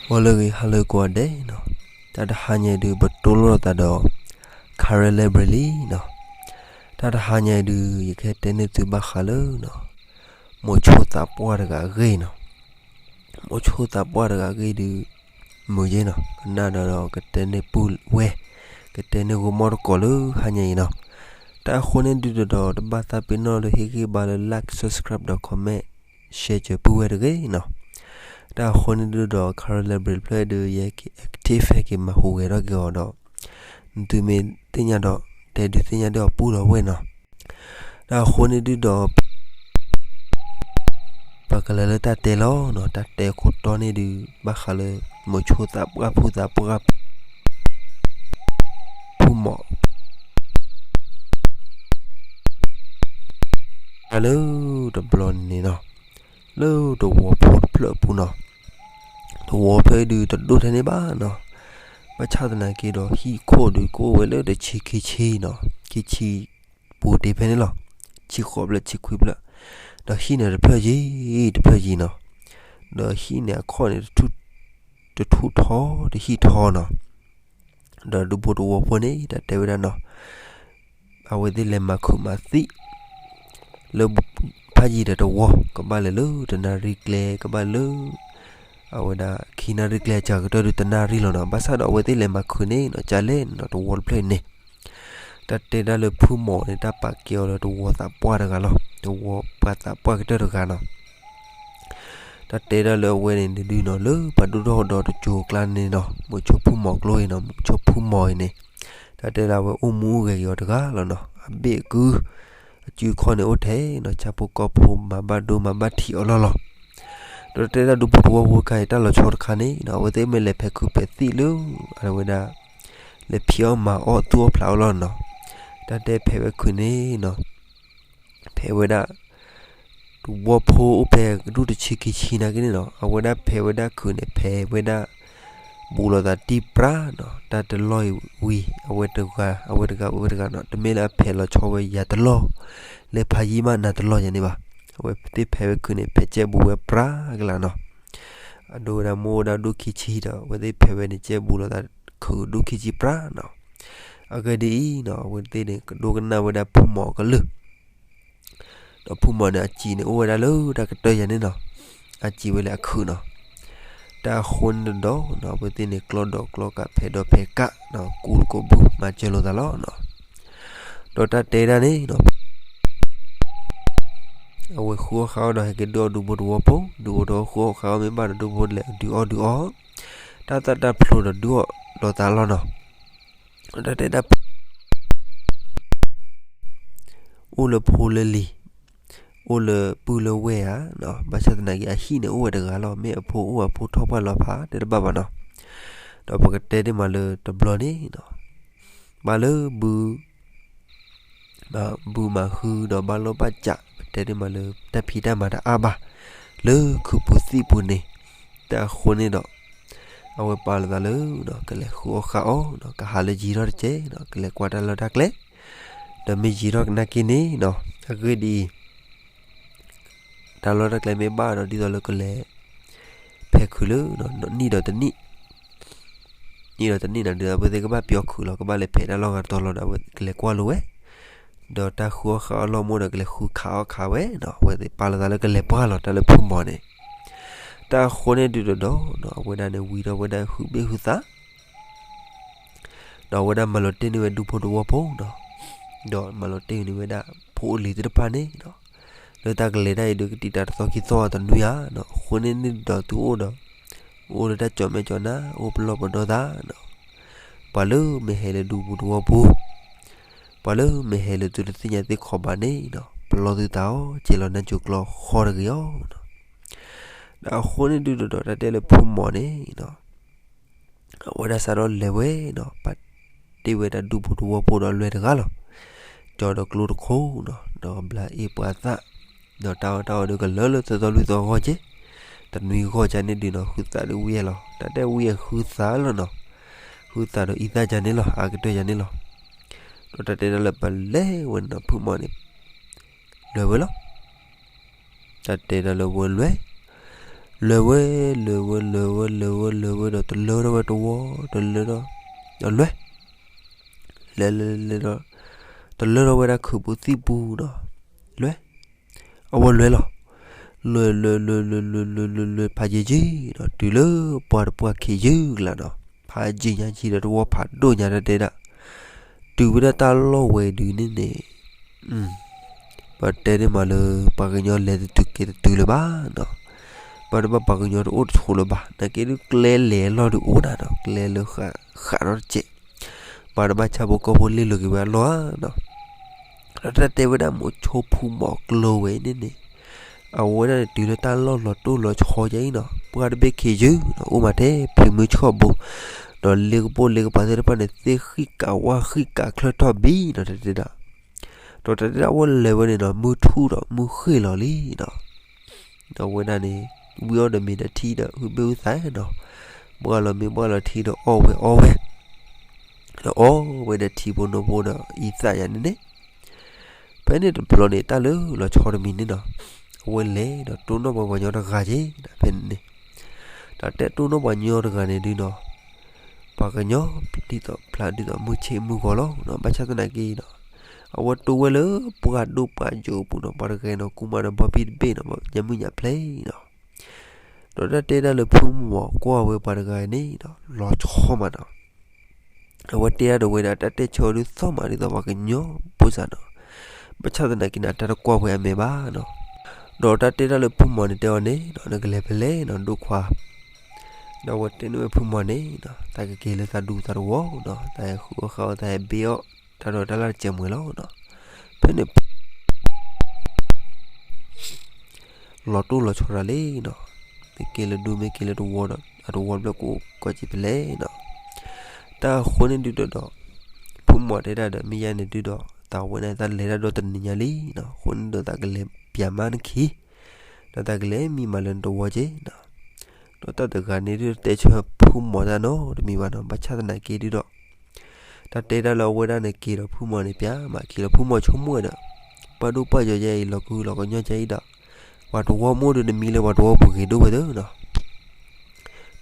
ဂီၤလၢအဂ့ၤ ဟါလၢအဂ့ၤကိးဂၤဒဲးနီၤ, တၢ်တဟါညါအံၤဒုး ပတိၢ်လိာ်သးဒီး Karen Library လံနီၤ. တၢ်တဟါညါအံၤဒုး ယကဟဲတဲန့ၢ်သုဘၣ်ဃးလၢ မိၤဆိသးပှၢ်တဂၤအဂ့ၢ်နီၤ. မိၤဆိသးပှၢ်တဂၤအဂ့ၢ်ဒုး မုာ်ယ့နီၤ, ကနၣ်ဒီးကတဲန့ၢ်ပုၢ်ဝဲၢ်, ကတဲန့ၢ်ဂီၢ်မီၢ်တကိးလၢဟါညါအံၤနီၤ. တၢ်အဃိန့ၣ်ဒုးဒီး တဘၣ်သးပ့ၤနီၣ်ဒီး ဟ့ၣ်ဂံၢ်ဘါလၢ like, subscribe ဒီး comment, share စၢၤပုၢ်ဝဲၢ်တဂ့ၤနီၤ. တၢ်အဃိန့ၣ်ဒုးဒီး Karen Library တဖျၢၣ်ဒုး ယဟဲက့ၤ active ဟဲက့ၤမၤဟူးဂဲၤထီၣ်က့ၤအီၤဒီး သုမ့ၢ်သ့ၣ်ညါဒီး တဲဒုးသ့ၣ်ညါဒီးအီၤပုၢ်ဒီးဝဲၢ်နီၤ. တၢ်အဃိန့ၣ်ဒုးဒီး ပကလဲၤလၢတၢ်တဲလီၤနီၤ. တၢ်တဲခိၣ်တီန့ၣ်ဒုး ဘၣ်ဃးလၢ မိၤဆိသးပှၢ်ဖုသးပှၢ် ဖုမီၤ လၢတဘျီန့ၣ်နီၤ, လၢတဝီဖိတဖျၢၣ်အပူၤနီၤ. တဝီဖျၢၣ်အံၤဒုး တဒိၣ်ထဲန့ၣ်ဘၣ်နီၤ. ဘၣ်ဆၣ်သနာ်က့ဒီး ဟံၣ်ခိၣ်ဒုးကအိၣ်ဝဲလၢတဆံခံဆံနီၤ, ခံဆံပူၤတ့ၢ်ဖဲန့ၣ်လီၤ. ဆံဃိးဖျၢၣ် ဆံခွံဖျၢၣ်, ဒီးဟံၣ်န့ၣ်တဖျၢၣ်ယံၤ တဖျၢၣ်ယံၤနီၤ. ဒီးဟံၣ်န့ၣ်အခီၣ်န့ၣ် တထူၣ်ထီ တဟံၣ်ထီနီၤ. ဒီးဒူဖိတဝီဖိန့ၣ် တၢ်တဲဝဲဒၣ်နီၤ, အဝဲသ့ၣ်လဲၤမၤခုးမၤသံၣ် လၢဖးယံၤဒီးတဝီ, ကဘၣ်လဲၤလၢတနၣ်ရံၣ်ကျဲ ကဘၣ်လၢ အဝဲဒၣ်ခံနၣ်ရံၣ်ကျဲ အစှၤကတၢၢ်ဒုးတနၣ်ရံၣ်လီၤနီၤ. ဘၣ်ဆၣ်ဒီးအဝဲသ့ၣ်လဲၤမၤခုးန့ၣ်နီၤ ကလဲၣ်နီၤ တဝီတဖျၢၣ်န့ၣ် တၢ်တဲဒၣ်လၢဖုမီၤန့ၣ် တၢ်ပာ်ကဲအီၤလၢတဝီသးပှၢ်တဂၤလီၤ. တဝီပှၤသးပှၢ်ကတၢၢ်တဂၤနီၤ. တၢ်တဲဒၣ်လၢအဝဲန့ၣ်ဒုးနီၤ လၢပှၤဒိၣ်ထီၣ်ဒီးတစိၤအကျါန့ၣ်နီၤ, မိၤဆိဖုမီၤကျိအံၤနီၤ, မိၤဆိဖုမီၤအံၤန့ၣ် တၢ်တဲဒၣ်အဝဲအိၣ်မူအိၣ်ဂဲၤက့ၤအီၤတဂၤလီၤနီၤ. အဘ့ၣ်အကု အစုအခီၣ်န့ၣ်အိၣ်ထဲနီၤ, ဆၣ်ဖိကီၢ်ဖိမၤဘၣ်ဒိမၤဘၣ်ထံးအီၤလီၢ်လီၤ. ဒီးတၢ်တဲဒၣ်ဒူဖိတဝီဖိတခါအံၤ တၢ်လီၤဆီတခါန့ၣ်နီၤ, အဝဲသ့ၣ်မ့ၢ်လဲၤဖဲးခုးဖဲးသံၣ်လၢ အဝဲဒၣ် လဲၤဖံးအီၣ်မၤအီၣ်သူၣ်အီၣ်ဖျးအီၣ်လီၢ်နီၤ. တၢ်တဲဖဲးဝဲခုးန့ၣ်နီၤ ဖဲးဝဲဒၣ် တဝီဖိအိၣ်ဖဲဒူၣ်တဆံခံဆံနာ်က့န့ၣ်နီၤ, အဝဲဒၣ်ဖဲးဝဲဒၣ်ခုးန့ၣ် ဖဲးဝဲဒၣ် ဘူးလိာ်သးတံၢ်ပြးနီၤ, တၢ်တလီၢ်အံၤဝံၤ အဝဲတဂၤ အဝဲတဂၤ အဝဲတဂၤနီၤ, တမ့ၢ်လၢအဖဲးလီၤဆီဝဲယၤတလီၢ် လၢဖးယံာ်မးနၤတလီၢ်ယၤန့ၣ်ဘၣ်. အဝဲသ့ၣ်ဖဲးဝဲခုးန့ၣ် ဖဲးကဲဘူးဝဲပြးကလာ်နီၤ. အဒိဝဲဒၣ်မ့ၢ်အိၣ်ဝဲဒၣ်ဒူၣ်ခံဆံဒီး အဝဲသ့ၣ်ဖဲးဝဲန့ၣ် ကဲဘူးလိာ်သးခုးဒူၣ်ခံဆံပြးနီၤ. အဂ့ၢ်ဒ်အံၤနီၤ အဝဲသ့ၣ်န့ၣ် ကဒိကနၣ်ဝဲဒၣ်ဖုမီၤအကလုၢ် ဒီးဖုမီၤန့ၣ် အစံာ်န့ၣ် အိၣ်ဝဲဒၣ်လၢတၢ်ကတၢၢ်ယၤန့ၣ်နီၤ, အစံာ်ဝဲလၢအခုးနီၤ. တၢ်အဃိန့ၣ်တဒီးနီၤ အဝဲသ့ၣ်န့ၣ် ကျီဒီးကျီကး ဖဲးဒီးဖဲးကးနီၤ, ကူတကိးဘုမၤစၢၤလိာ်သးလီၤနီၤ. ဒီးတၢ်တဲဒၣ်န့ၣ်နီၤ အဝဲဃုအီၣ်ဃုအီဒီး ဟဲက့ၤဒုးအီၣ်ဒူဖိတဝီဖိ, ဒူဖိတဝီဖိဃုအီၣ်ဃုအီမ့ၢ်ဘၣ်ဒီး ဒူဖိတလဲၤဒုးအီၣ်ဒုးအီ, တၢ်သၣ်တၢ်ဖျိဒီးဒုးအီၣ်ဒီးသးလီၤနီၤ. တၢ်တဲဒၣ် အိၣ်လၢဖိလၢလံၤ, အိၣ်လၢပုၢ်လၢဝဲၢ်ဧါ, ဘၣ်ဆၣ်သနာ်က့ အဟံၣ်န့ၣ်အိၣ်ဝဲတဂၤလီၤ, မ့ၢ်အဖိအိၣ်အဖိထီၣ်ပှၢ်လီၤဖး တဲတဘၣ်ဘၣ်နီၤ. ဒီးပကတဲဒ်မးလၢတဘျီန့ၣ်နီၤ ဘၣ်လၢ ဘုမၤဟုဒီးဘၣ်လိာ်ဘၣ်စး ပတဲဒ်မးလၢတၢ်ဖံးတၢ်မၤတအါဘၣ် လၢခုးပူၤသံၣ်ပူၤန့ၣ်, တၢ်အဃိန့ၣ်ဒီး အဝဲပာ်လီၤသးလၢ ကလဲၤဃုအီၣ်ဃုအီ, ကဟးလၢယံၤထီၣ်တကဲး ကလဲၤကွၢ်တၢ်လီၢ်တၢ်ကျဲ, ဒီးမ့ၢ်ယံၤထီၣ်ကနၣ်က့န့ၣ်နီၤ အဂ့ၢ်ဒ်အံၤ တၢ်လီၢ်တၢ်ကျဲမ့ၢ်ဘၣ်ဒီး ဒ်သိးလၢကလဲၤ ဖဲးခုးလၢ နံၣ်ဒီးတနံၣ်, နံၣ်ဒီးတနံၣ်နီၤ ဒ်အဝဲသ့ၣ်ကဘၣ်ပျီခုးလီၤ, ကဘၣ်လဲၤဖဲးတၢ်လီၢ်ဂၤတတီၤလီၤဒီး အဝဲကလဲၤကွၢ်လိာ်ဝဲ, ဒီးတၢ်ဃုအီၣ်ဃုအီလီၢ်မ့ၢ်ဒီး ကလဲၤဃုခးအီၣ်ခးဝဲနီၤ, အဝဲသ့ၣ်ပာ်လီၤသးလၢကလဲၤပှၢ်လီၤ တၢ်လၢဖုမီၤန့ၣ်, တၢ်အဃိန့ၣ်ဒုးဒီးနီၤ အဝဲဒၣ်န့ၣ်ဝံၤဒီး အဝဲဒၣ်ဟုးဘ့ၣ်ဟုးသး ဒီးအဝဲဒၣ်မၤလီၤတ့ၢ်န့ၢ်ဝဲဒူဖိတဝီဖိနီၤ, ဒီးမၤလီၤတ့ၢ်န့ၢ်ဝဲဒၣ် ဖိအိၣ်လံၤသ့ၣ်တဖၣ်န့ၣ်နီၤ, လၢတၢ်ကလဲၤတၢ်အံၤဒီး ကတံာ်တာ်တသီခံသီတနွံဧါနီၤ, အဃိန့ၣ်န့ၣ်ဒီးသုအိၣ်ဒီး အိၣ်လၢတၢ်ကၠီၣ်မဲာ်ကၠီၣ်နါ အိၣ်ပလီၢ်ပဒီသးနီၤ, ပှၤလၢမ့ၢ်ဟဲလၢဒူပူၤတဝီပူၤ, ပှၤလၢမ့ၢ်ဟဲလၢသုတသ့ၣ်ညါသ့ၣ်ခီဘၣ်န့ၣ်နီၤ, ပလီၢ်သုသးအီၤ က့ၤလီၤနၢ်စိၤကျီဃီတဂ့ၤအီၤနီၤ, ဒီးအဃိန့ၣ်ဒုးဒီး တၢ်တဲလၢဖုမီၤန့ၣ်နီၤ အဝဲဒၣ်စးထီၣ်လဲၤဝဲနီၤ, ပာ်တ့ၢ်ဝဲဒၣ်ဒူဖိတဝီဖိဒီးလွဲၢ်တဂၤလီၤ. ကၠီဒီးကျိတခိၣ်နီၤ, ဒီးဘျါအ့ၣ်ပှၤသၣ်, ဒီးတၢ်အီၣ်တၢ်အီဒီးကလၢလၢသီသီလွံၢ်သီဂီၢ်က့, တနွံဂီၢ်ကန့ၣ်ဒုးနီၤ ဃုသးဒုးဝံၣ်လီၤ. တၢ်တဲဝံၣ်ဃုသးလီၤနီၤ, ဃုသးဒီးအံသၣ်ကန့ၣ်လီၤ, အါကတၢၢ်ယၤန့ၣ်လီၤ. ဒီးတၢ်တဲဒၣ်လၢပလဲၤဝဲနီၤ ဖုမီၤန့ၣ် လဲၤဝဲလီၤ. တၢ်တဲဒၣ်လၢဝဲလဲၤ လဲၤဝဲ လဲၤဝဲ လဲၤဝဲ လဲၤဝဲ လဲၤဝဲဒီး တလၢထီၣ်ဝဲတဝီ တလၢထီၣ် ဒီးလွဲ လဲၤလဲၤလဲၤဒီး တလၢထီၣ်ဝဲဒၣ်ခုးပူၤသံၣ်ပူၤဒီး လွဲ အဝဲလဲၤလီၤ. လဲၤလဲၤလဲၤလဲၤလဲၤလဲၤလဲၤလဲၤ ဖးယံၤယံၤဒီး တုၤလၢပှၢ်တပှၢ်ခံးယုၢ်ကလးဒီး ဖးယံၤညါယံၤဒီး တဝီဖးဒိၣ်ညါတၢ်တဲဒၣ် တုၤဝဲဒၣ်တၢ်လီၢ်ဝဲဒုန့ၣ်န့ၣ် ပတဲန့ၢ်မးလၢ ပှၤကညီလဲၤတတုၤက့ၤတတုၤလၢၤဘၣ်နီၤ. ဘၣ်တဘၣ်ပှၤကညီတအိၣ်တဆိးလၢၤဘၣ်. နာ်က့ဒုးကျဲလဲၤအလီၢ်ဒုးအိၣ်ဒၣ်နီၤ, ကျဲလၢဃးဃးထီၣ်တစဲး, ဘၣ်တဘၣ်ဆၣ်ဖိကီၢ်ဖိလ့ၣ်လိာ်က့ၤဝဲအလီၢ်ဧါနီၤ. ဒီးတၢ်တဲဝဲဒၣ်မိၤဆိဖုမီၤကျိၤဝဲန့ၣ်န့ၣ် အဝဲဒၣ်န့ၣ်တုၤလၢတၢ်လီၢ်လီၤတိၢ်လီၤဆီယါအံၤနီၤ, ပှၢ်တဘ့ၣ်ခံးယုၢ်နီၤ, အိၣ်မးထဲဖံးမုၢ်ဆှီၣ်ဘိ, ဒီးလ့ကပိၢ်လ့ကပၤသ့ၣ်တဖၣ်န့ၣ် သ့ၣ်ဃံၣ်ကးဝၣ်ဃံၣ်ကးချၢၣ်ထီၣ်ဘံနီၤ, တၢ်တဲဒၣ် ဒီးတၢ်တဲဒၣ်အဝဲလဲၤဝဲန့ၣ်နီၤ, မုၢ်ထူၣ်ဒီးမုၢ်ဃ့ၢ်လီၤလံနီၤ. ဒီးအဝဲဒၣ်န့ၣ် ဝံအီၣ်ဒီးမ့ၤဒီးထံဒီး ဟုဘ့ၣ်ဟုသးနီၤ, ဘှၣ်လီၤမ့ၤဘှၣ်လီၤထံဒီးအီၣ်ဝဲအီဝဲ, ဒီးအီဝဲဒီးထံဖိနိဖိဒီးအံသၣ်ယါန့ၣ်န့ၣ် ဖဲန့ၣ်တဘျီန့ၣ် တၢ်လၢလီၤဆီတမံၤန့ၣ်နီၤ, အဝဲလဲၤဒီးတိၢ်နီၣ်ပှၤကညီတဂၤက့ၤ ဖဲန့ၣ်န့ၣ်, တၢ်တဲတိၢ်နီၣ်ပှၤကညီတဂၤန့ၣ်ဒုနီၤ, ပှၤကညီဒ်သိးဖျါဒ်သိးမုၢ်ဆ့ၣ်မုၢ်ဂီၤလီၤနီၤ, ဘၣ်ဆၣ်သနာ်က့နီၤ, အဝဲတိၢ်ဝဲလၢပှၢ်ဒိၣ်ပှၢ်ယိာ်အပူၤနီၤ, ပှၤတဂၤနီၤ ကူမးဒီးဘီဘံၣ်တဘ့ၣ်နီၤ, ညါမုၢ်ညါဖျဲးနီၤ, ဒီးတၢ်တဲဒၣ်လၢဖုမီၤကွၢ်ဝဲပှၤတဂၤန့ၣ်ဒီး လီၤဆီမးနီၤ. အဝဲတဲဒၣ်ဒီးဝဲဒၣ်တၢ်တဲဆၢဒုးသီၣ်မးဒ်သိးပှၤကညီဘိစၢ်နီၤ, ဘၣ်ဆၣ်သနာ်က့န့ၣ် တၢ်တကွၢ်ဝဲအမဲာ်ဘၣ်နီၤ. ဒီးတၢ်တဲဒၣ်လၢဖုမီၤန့ၣ်တဲအီၤန့ၣ်နီၤ, နကလဲၤဖဲလဲၣ်နီၤ ဒိၣ်ခွါ, ဒီးအဝဲတဲန့ၢ်ဝဲဖုမီၤန့ၣ်နီၤ, သးကက့ၤလၢသးဒူသးတဝီနီၤ, သးဟဲဃုအီၣ်ဃုအီသးဟဲဘ့အီၣ် တၢ်ဒီးတၢ်လၢ်တစဲးမွဲၤလီၤနီၤ. ဖဲန့ၣ် လီၤတိၢ်လီၤဆီတၢ်လံနီၤ, မ့ၢ်က့ၤလၢဒူမ့ၢ်က့ၤလၢတဝီဒီး အတဝီဘျဲၣ်ကိးကီၢ်က့ၤဖဲလဲၣ်နီၤ. တၢ်အဃိန့ၣ်ဒုဒီးဒီး ဖုမီၤတဲဒၣ်ဒီး မ့ၢ်ယါန့ၣ်ဒုဒီး သးဝဲန့ၣ်သးလဲၤတၢ်ဒီတနံၤညါလံနီၤ, အဃိန့ၣ်ဒီးသးကလဲၤပျးမးနခံ ဒီးသးကလဲၤမံမးလၢနတဝီက့ၤနီၤ. ဒီးတၢ်တဂၤန့ၣ်ဒုတဲဆၢဖုမီၤတၢ်နီတမံၤဘၣ်နီၤ, ဘၣ်ဆၣ်သနာ်က့ဒုဒီး တၢ်တဲဒၣ်လၢအဝဲဒၣ်န့ၣ်က့ၤဒီးဖုမီၤန့ၣ်ပျးမးခံလီၤ, ဖုမီၤဆိကမိၣ်ဝဲဒီး ပှၢ်ဒိၣ်ပှၢ်ယိာ်ယါအံၤ လီၤကဟုလီၤကညီကါအံၤဒီး ပှၤတဝီမ့ၢ်ဒုးနမံလၢပှၤတဝီပူၤဂ့ၤဒိၣ်ဝဲသ့နီၤ.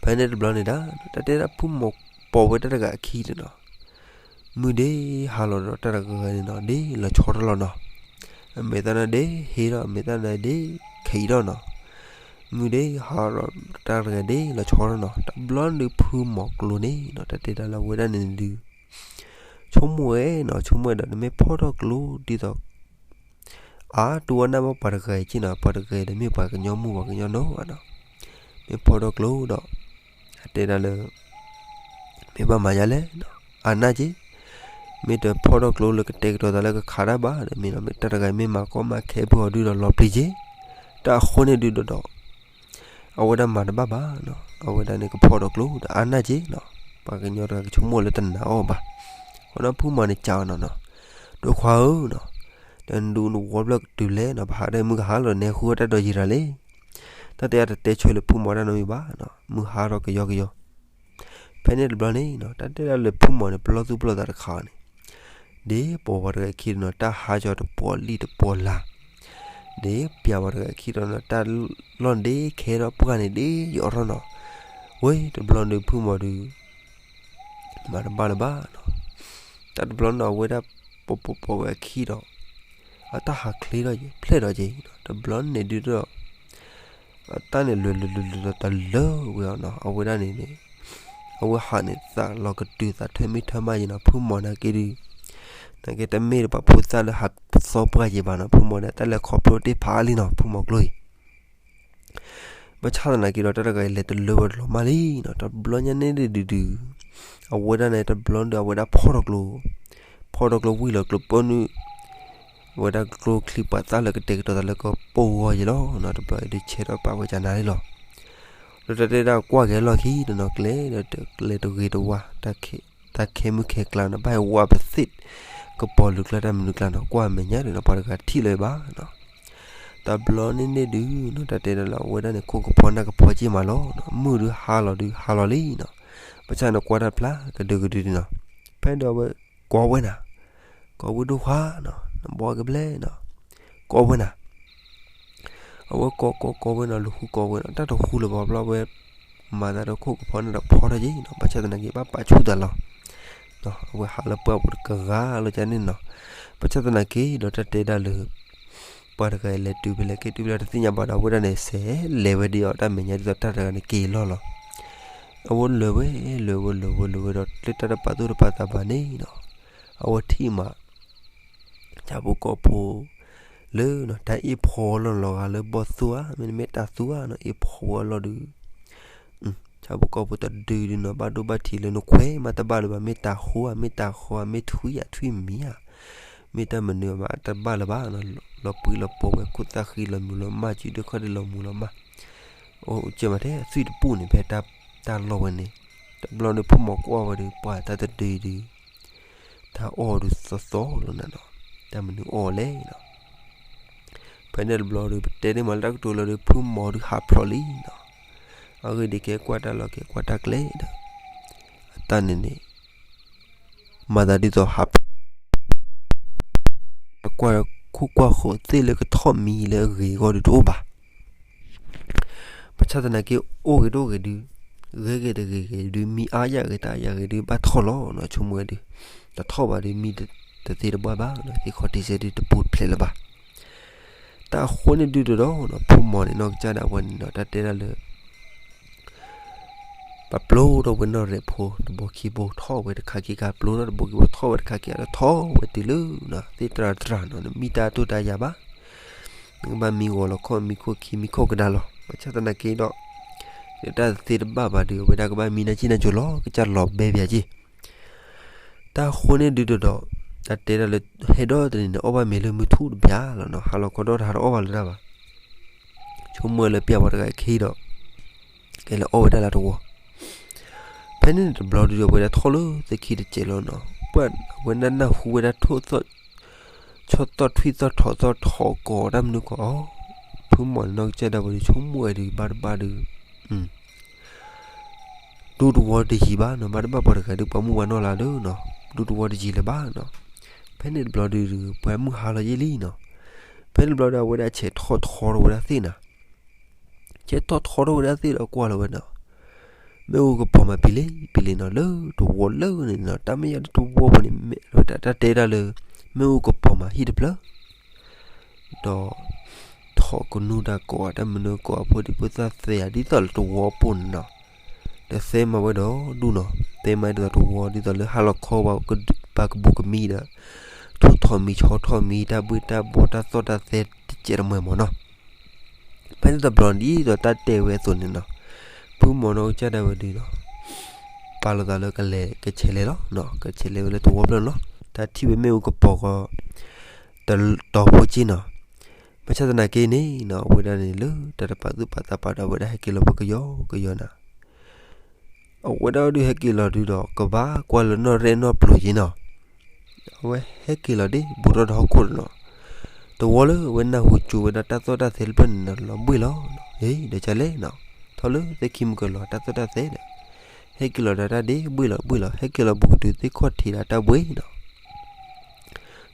ဖဲန့ၣ်တဘျီန့ၣ်ဒၣ် တၢ်တဲဒၣ်ဖုမီၤပိာ်ဝဲတၢ်တဂၤအခံဒီးနီၤ, မုၢ်ဒ့ဟါလီၤဒီးတၢ်တဂၤန့ၣ်နီၤ ဒ့လီၤဆီထီၣ်လီၤနီၤ. အမဲာ်သၣ်န့ၣ်ဒ့ဟ့ထီၣ် အမဲာ်သၣ်န့ၣ်ဒ့ခံးထီၣ်နီၤ. မုၢ်ဒ့ဟါဒီးတၢ်တဂၤဒ့လီၤဆီထီၣ်နီၤ. တဘျီဒုးဖုမီၤကျိၤန့ၣ်နီၤ တၢ်တဲဒၣ်လၢအဝဲဒၣ်န့ၣ်ဒုး ဆိကမိၣ်ဝဲနီၤ, ဆိကမိၣ်ဝဲဒီး နမ့ၢ်ဖီၣ်ထီၣ်ကျိဒ်သိး အါ တူၢ်အီၣ်နၢ်ဘၣ်ပှၤတဂၤအံၤက့နီၤ, ပှၤတဂၤအံၤဒီးမ့ၢ်ပှၤကညီမုၣ်ပှၤကညီနီၤနီၤ. မ့ၢ်ဖီၣ်ထီၣ်ကျိဒီး အတဲဒၣ်လၢ မ့ၢ်ဘၣ်မၤယါလဲၣ်နီၤ, အါနၢ်က့, မ့ၢ်တဖီၣ်ထီၣ်ကျိလၢကတဲာ်ကတီၤသးလၢကခးတၢ်ဘၣ်ဒီး မ့ၢ်နီၤ မ့ၢ်တၢ်တဂၤမ့ၢ်မၤကီမၤခဲဖုအီၤဒုဒီးလီၤပျံၤက့, တၢ်အဃိန့ၣ်ဒုဒီးဒီး အဝဲဒၣ်မၤတဘၣ်ဘၣ်နီၤ, အဝဲဒၣ်န့ၣ်ကဖီၣ်ထီၣ်ကျိဒီးအါနၢ်က့နီၤ, ပှၤကညီတဂၤကဆိကမိၣ်လၢတနာ်အီၤဘၣ်. အဃိန့ၣ်ဖုမီၤန့ၣ်စံးအီၤနီၤနီၤ, ဒိၣ်ခွါဧၢနီၤ, ဒီးနဒူနဝီဘျၢၣ်ကတုၤလဲၣ်နီၤ, ပဟးဒီးမုၢ်ကဟါလီၤ နဟဲဃုအီၣ်တၢ်ဒီးယံၤတၢ်လံ. တၢ်တဲအတတဲဆၢလၢဖုမီၤတၢ်နီတမံၤဘၣ်နီၤ, မုၢ်ဟါထီၣ်ကယီကယီ ဖဲန့ၣ်တဘျီန့ၣ်နီၤ, တၢ်တဲဒၣ်လၢဖုမီၤန့ၣ် ပလီၢ်သူၣ်ပလီၢ်သးတခါအံၤန့ၣ်, ဒ်ပိာ်ပှၤတဂၤခံနီၤ, တၢ်ဟါကီတပီၤလံၣ်တပီၤလၤ, ဒ်ပျးပှၤတဂၤခံဒီးနီၤ, တၢ်လီၢ်န့ၣ်ဒ်ခဲထီၣ်ပှၢ်န့ၣ်ဒ်ယိးထီၣ်နီၤ, ဝဲတဘျီဒုးဖုမီၤဒုး မၤတဘၣ်လၢၤဘၣ်နီၤ, တၢ်တဘျီနီၤ အဝဲဒၣ်ပိာ်ပိာ်ပိာ်ဝဲအခံဒီး အတၢ်ဟးချ့ထီၣ်က့ၤ ဖျဲၣ်ထီၣ်က့ၤ, တဘျီန့ၣ်ဒုးဒီး အတၢ်န့ၣ်လွဲၤလွဲၤလွဲၤလွဲၤဒီးတလၢဝဲအီၤနီၤ, အဝဲဒၣ်န့ၣ်န့ၣ် အဝဲဟးန့ၣ်သးလီၤကတုၤသးထၢမ့ၢ်ထၢမးယံၤနီၤ, ဖုမီၤနာ်က့ဒုး နာ်က့တမ့ၢ်တပှၤဖိသၣ်လၢဟးသီပှၢ်ယံၤဘၣ်နီၤ, ဖုမီၤန့ၣ် တၢ်လဲၤခီဖျိတ့ၢ်ဖးလံနီၤ, ဖုမီၤကျိအံၤ ဘၣ်ဆၣ်သနာ်က့ဒီး တၢ်တဂၤအံၤလဲၤတလၢဝဲတလီၤမၢ်လံနီၤ, တဘျီညါန့ၣ်ဒုးဒုး အဝဲဒၣ်န့ၣ် တဘျီဒုး အဝဲဒၣ်ဖီၣ်ထီၣ်ကျိ, ဖီၣ်ထီၣ်ကျိဝံၤလီၤကျိပၢနုာ် အဝဲဒၣ်ကျိချံပှၤသၣ်လၢကတဲာ်ကတီၤသးလၢကပိာ်ဂီၤယံၤလီၤနီၤ, တဘျီအံၤဒုးဆဲးထီၣ်ပာ်ဝဲကနၤလံလီၤ. ဒီးတၢ်တဲဒၣ်ကွၢ်က့ၤအလီၢ်ခံနီၤနီၤ, ကျဲဒီးကျဲတဂ့ၤတဝါ တၢ်ခဲမုၢ်ခဲကျါနီၤ, ဘၣ်ဟဲဝါပသ့ၣ် ကပီၤလူၤကျါတၢ်မနုၤကျါနီၤ, ကွၢ်မဲာ်ညါဒီးနီၤ ပှၤတဂၤထံၣ်လၢၤဘၣ်နီၤ. တဘျီန့ၣ်န့ၣ်ဒုးနီၤ တၢ်တဲဒၣ်လၢအဝဲဒၣ်န့ၣ် ခိၣ်ကဖီနၢ်ကဖီက့ၢ်မးလီၤနီၤ, မုၢ်ဒုးဟါလီၤဒုးဟါလီၤလံနီၤ, ဘၣ်ဆၣ်န့ၣ်ကွၢ်တၢ်ဖျါကဒုကဒုဒုနီၤ, ဖဲဒီးအဝဲကိးဝဲနၤ, ကိးဝဲဒိၣ်ခွါနီၤ, နဘီကဘျဲၣ်နီၤ, ကိးဝဲနၤ, အဝဲကိးကိးကိးဝဲနီၤ လူၤဃုကိးဝဲနီၤ တၢ်တဃူလၢၤဘၣ်ဘျီဝဲ မၤသးဒီးခိၣ်ကဖီန့ၣ်ဒီးဖီထီၣ်က့ၤနီၤ ဘၣ်ဆၣ်သနာ်က့ ဘၣ်ပာ်ဆူၣ်သးလီၤ. အဝဲဟးလၢပှၢ်ပူၤတကဂၤလီၤကန့ၣ်နီၤ. ဘၣ်ဆၣ်သနာ်က့ဒီးတၢ်တဲဒၣ်လၢ ပှၤတဂၤအံၤလဲၤတုၤဖဲလဲၣ်က့ၤတုၤဖဲလဲၣ်တသ့ၣ်ညါဘၣ်ဒီး အဝဲဒၣ်န့ၣ် စဲးလဲၤဝဲဒ်အီၤတၢ်မဲာ်ညါဒ်သိးတၢ်တဂၤန့ၣ်က့ၤလီၢ်လီၤ. အဝဲလဲၤဝဲ လဲၤဝဲလဲၤဝဲလဲၤဝဲဒီး လၢတၢ်တပာ်သူၣ်တပာ်သးဘၣ်န့ၣ်နီၤ အဝဲထံၣ်မး ဆၣ်ဖိကီၢ်ဖိ လၢ တၢ်အ့ၣ်ဖီလီၢ်လီၤဂာ်လၢဘီၣ်သူၣ်ဧါ မ့တမ့ၢ်တၢ်သူၣ်ဧါနီၤ အ့ၣ်ဖီဝဲအလီၢ်ဒုး ဆၣ်ဖိကီၢ်ဖိတဒုဒုနီၤ ဘၣ်ဒိဘၣ်ထံးလၢနခွဲးမးတဘၣ်လၢၤဘၣ် မ့ၢ်တၢ်ဃိဧါ မ့ၢ်တၢ်ဃီဧါ မ့ၢ်ထွံၣ်ဧါထွံၣ်မံၤဧါ မ့ၢ်တၢ်မနုၤမးတဘၣ်လၢၤဘၣ်နီၤ လီၤပှံၤလီၤပီၤဝဲ ခိၣ်သၣ်ဃံလီၤမုၢ်လီၤမၢ် စုဒုခီၣ်ဒုလီၤမုၢ်လီၤမၢ် အိၣ်ကဲမးထဲအသွံၣ်တပူၤန့ၣ် ဖဲတၢ်လီၢ်ဝဲန့ၣ် တဘျီန့ၣ် ဖိမီၤကွၢ်ဝဲဒီး ပှၤတၢ်တဒုဒု တၢ်အီၣ်ဒုးသီသီလီၤနၤနီၤ တၢ်မနုၤအီၣ်လဲၣ်နီၤ ဖဲန့ၣ်တဘျီဒီး ပတဲန့ၢ်မးလၢတၢ်ကတိၤလီၤဒီး ဖုမီၤဒုးဟးဖျိးလံနီၤ အဂ့ၢ်ဒ်ကဲကွၢ်တၢ်လီၢ်ကဲကွၢ်တၢ်ကျဲဒီး အတၢ်န့ၣ်န့ၣ် မၤသးဒ်သိးဟးဖျိး ကွၢ်ခိၣ်ကွၢ်ဃီသ့ၣ်လၢကထီၣ်မံၤလၢအဂ့ၤအဂီၢ်ဒုးတအိၣ်ဘၣ် ဘၣ်ဆၣ်သနာ်က့ အိၣ်ဂ့ၤတအိၣ်ဂ့ၤဒုး ဂ့ၤဂ့ၤတဂ့ၤဂ့ၤဒုး မံအါယၤဂ့ၤတၢ်ယၤဂ့ၤဒုး ဘၣ်ထီၣ်လီၤနီၤ ဆိကမိၣ်ဝဲဒုး တထီၣ်ဘၣ်ဒုး မံတသ့တဘၣ်ဘၣ်နီၤ သ့ၣ်ခီၣ်ထံးစဲဒုးတပူၤတဖျဲးလၢၤဘၣ် တၢ်အဃိန့ၣ်ဒုးတဒီးနီၤ ဖုမီၤန့ၣ် နီၢ်ကစၢ်ဒၣ်ဝဲန့ၣ်နီၤ တၢ်တဲဒၣ်လၢ ပှၤပျိထီၣ်ဝဲနီၢ်ရဲၣ်ဖိ တဘိခံဘိထီၣ်ဝဲတခါခံခါ ပျိထီၣ်တဘိခံဘိထီၣ်ဝဲတခါခံခါ ထီၣ်ဝဲတုၤလၢ သ့ၣ်တြၢ်တြၢ်နီၤ နမံတၢ်တိၢ်တၢ်ယၤဘၣ် နကဘၣ်မံဂီၤလီၤခီၣ် မံခိၣ်ခံ မံခိၣ်ကဒါလီၤ ဘၣ်ဆၣ်သနာ်က့ဒီး တၢ်တသ့တဘၣ်ဘၣ်ဒီး အဝဲဒၣ်ကဘၣ်မံနၢ်ကံၣ်နၢ်ကၠိလီၤ ကစၢ်လီၤဘဲဘၣ်က့ၤ တၢ်အဃိန့ၣ်ဒုးတဒီး တၢ်တဲဒၣ်လၢ ဟဲဒီတနံၤန့ၣ် အီၣ်ဘၣ်မ့ၤလၢမုၢ်ထူၣ်တဘျီလီၤနီၤ ဟါလီၤခီဒီးတဟးတအီၣ်ဘၣ်လၢၤတၢ်ဘၣ် ဆိကမိၣ်လၢပျၢ်ပှၤတဂၤခံဒီး ကဲလၢအီၣ်ဝဲဒၣ်လၢတဝီ ဖဲန့ၣ်တဘျီဒုးဒီး အဝဲဒၣ်ထီၣ်လၢသ့ၣ်ခံတစဲးလီၤနီၤ ပှၤအဝဲနၢ်နၢ်ဟူဝဲဒၣ်ထိၣ်သီၣ် ဆီၣ်သီၣ်ထွံၣ်သီၣ်ထိးသီၣ်ထိးကိးတၢ်မနုၤကိးအီၤ ဖုမီၤန့ၣ် နီၢ်ကစၢ်ဒၣ်ဝဲဒုး ဆိကမိၣ်ဝဲဒုးဘၣ်တဘၣ်ဒုး ဒူတဝီတယံၤဘၣ်နီၤ ဘၣ်တဘၣ်ပှၤတဂၤဒုး ပှၤမုၣ်ပှၤနီၢ်လၢ်ဒီးနီၤ ဒူတဝီတယံၤလၢၤဘၣ်နီၤ ဖဲန့ၣ်တဘျီဒုး ပှၤမုၢ်ဟါလီၤယံာ်လံနီၤ ဖဲန့ၣ်တဘျီဒီး အဝဲဒၣ်ဆဲးထီၣ်ထီထီၣ်ဝဲဒၣ်သ့ၣ်နီၤ ဆဲးထီၣ်ထီထီၣ်ဝဲဒၣ်သ့ၣ်ဒီးကွၢ်လီၤဝဲနီၤ မ့ၣ်အူကပီၤမးပံၤလံပံၤလံနီၤ လၢတဝီလၢန့ၣ်နီၤ တၢ်မ့ၢ်ယၤဒုးတဝီပူၤန့ၣ် မ့ၢ်တၢ်တဲဒၣ်လၢ မ့ၣ်အူကပီၤမးဟံၣ်တဖျၢၣ် ဒီး ထိးကနူတၢ်ကိးဂၤ တၢ်မနုၤကိးဂၤ ဖိဒံဖိသၣ်သဲဂၤ ဒ်သိးလၢတဝီပူၤန့ၣ်နီၤ ဒီးသဲမၤဝဲဒီးဒူၣ်နီၤ သဲမၤဒ်သိးတဝီ ဒ်သိးလၢဟါလီၤခီ ပှၤကဘူးကမံဒီး ထိၣ်ထီၣ်မံၤဆီထီၣ်မံၤ တၢ်ဘှ့ၣ်တၢ်ဘှီတၢ်သီၣ်တၢ်သဲတစဲးတမှဲၤမးနီၤ ဖဲန့ၣ်တဘျီဒ်သိးတၢ်တဲဝဲအသိးန့ၣ်နီၤ ဖုမီၤနီၢ်ကစၢ်ဒၣ်ဝဲဒုးနီၤ ပာ်လီၤသးလၢကလဲၤကဆဲးလဲၤလီၤ ကဆဲးလဲၤဝဲလၢတဝီဖျၢၣ်န့ၣ်လီၤ တၢ်ထံၣ်ဝဲမ့ၣ်အူကပီၤဃီ တတီၤဖိက့နီၤ ဘၣ်ဆၣ်သနာ်က့န့ၣ်နီၤ အဝဲဒၣ်န့ၣ်လၢတၢ်တပာ်သူၣ်ပာ်သးဘၣ်ဒီး အဝဲဒၣ်ဟဲက့ၤလီၤပှၤကယီကယီနၤ အဝဲဒၣ်ဒုးဟဲက့ၤလီၤဒုးဒီး ကဘၣ်ကွၢ်လၢနီၢ်ရဲၣ်နီၢ်ပျိၤက့နီၤ အဝဲဟဲက့ၤလီၤဒ်ဘူးထီၣ်တဟီၣ်ခိၣ်န့ၣ်နီၤ တဝီလၢအဝဲနၢ်ဟူကၠိဝဲဒၣ်တၢ်သီၣ်တၢ်သဲတဖျၢၣ်န့ၣ်နီၤ လီၤဘှ့ၣ်လီၤ ဒီးကလဲၣ်နီၤ ထီၣ်လၢသ့ၣ်ခံမုၢ်ကလီၤတၢ်သီၣ်တၢ်သဲဒီး ဟဲက့ၤလီၤဒီးတၢ်ဒ့ဘှ့ၣ်လီၤဘှ့ၣ်လီၤ ဟဲက့ၤလီၤဘူးကတုၤသ့ၣ်ခီၣ်ထံးဒီးတၢ်ဘှ့ၣ်နီၤ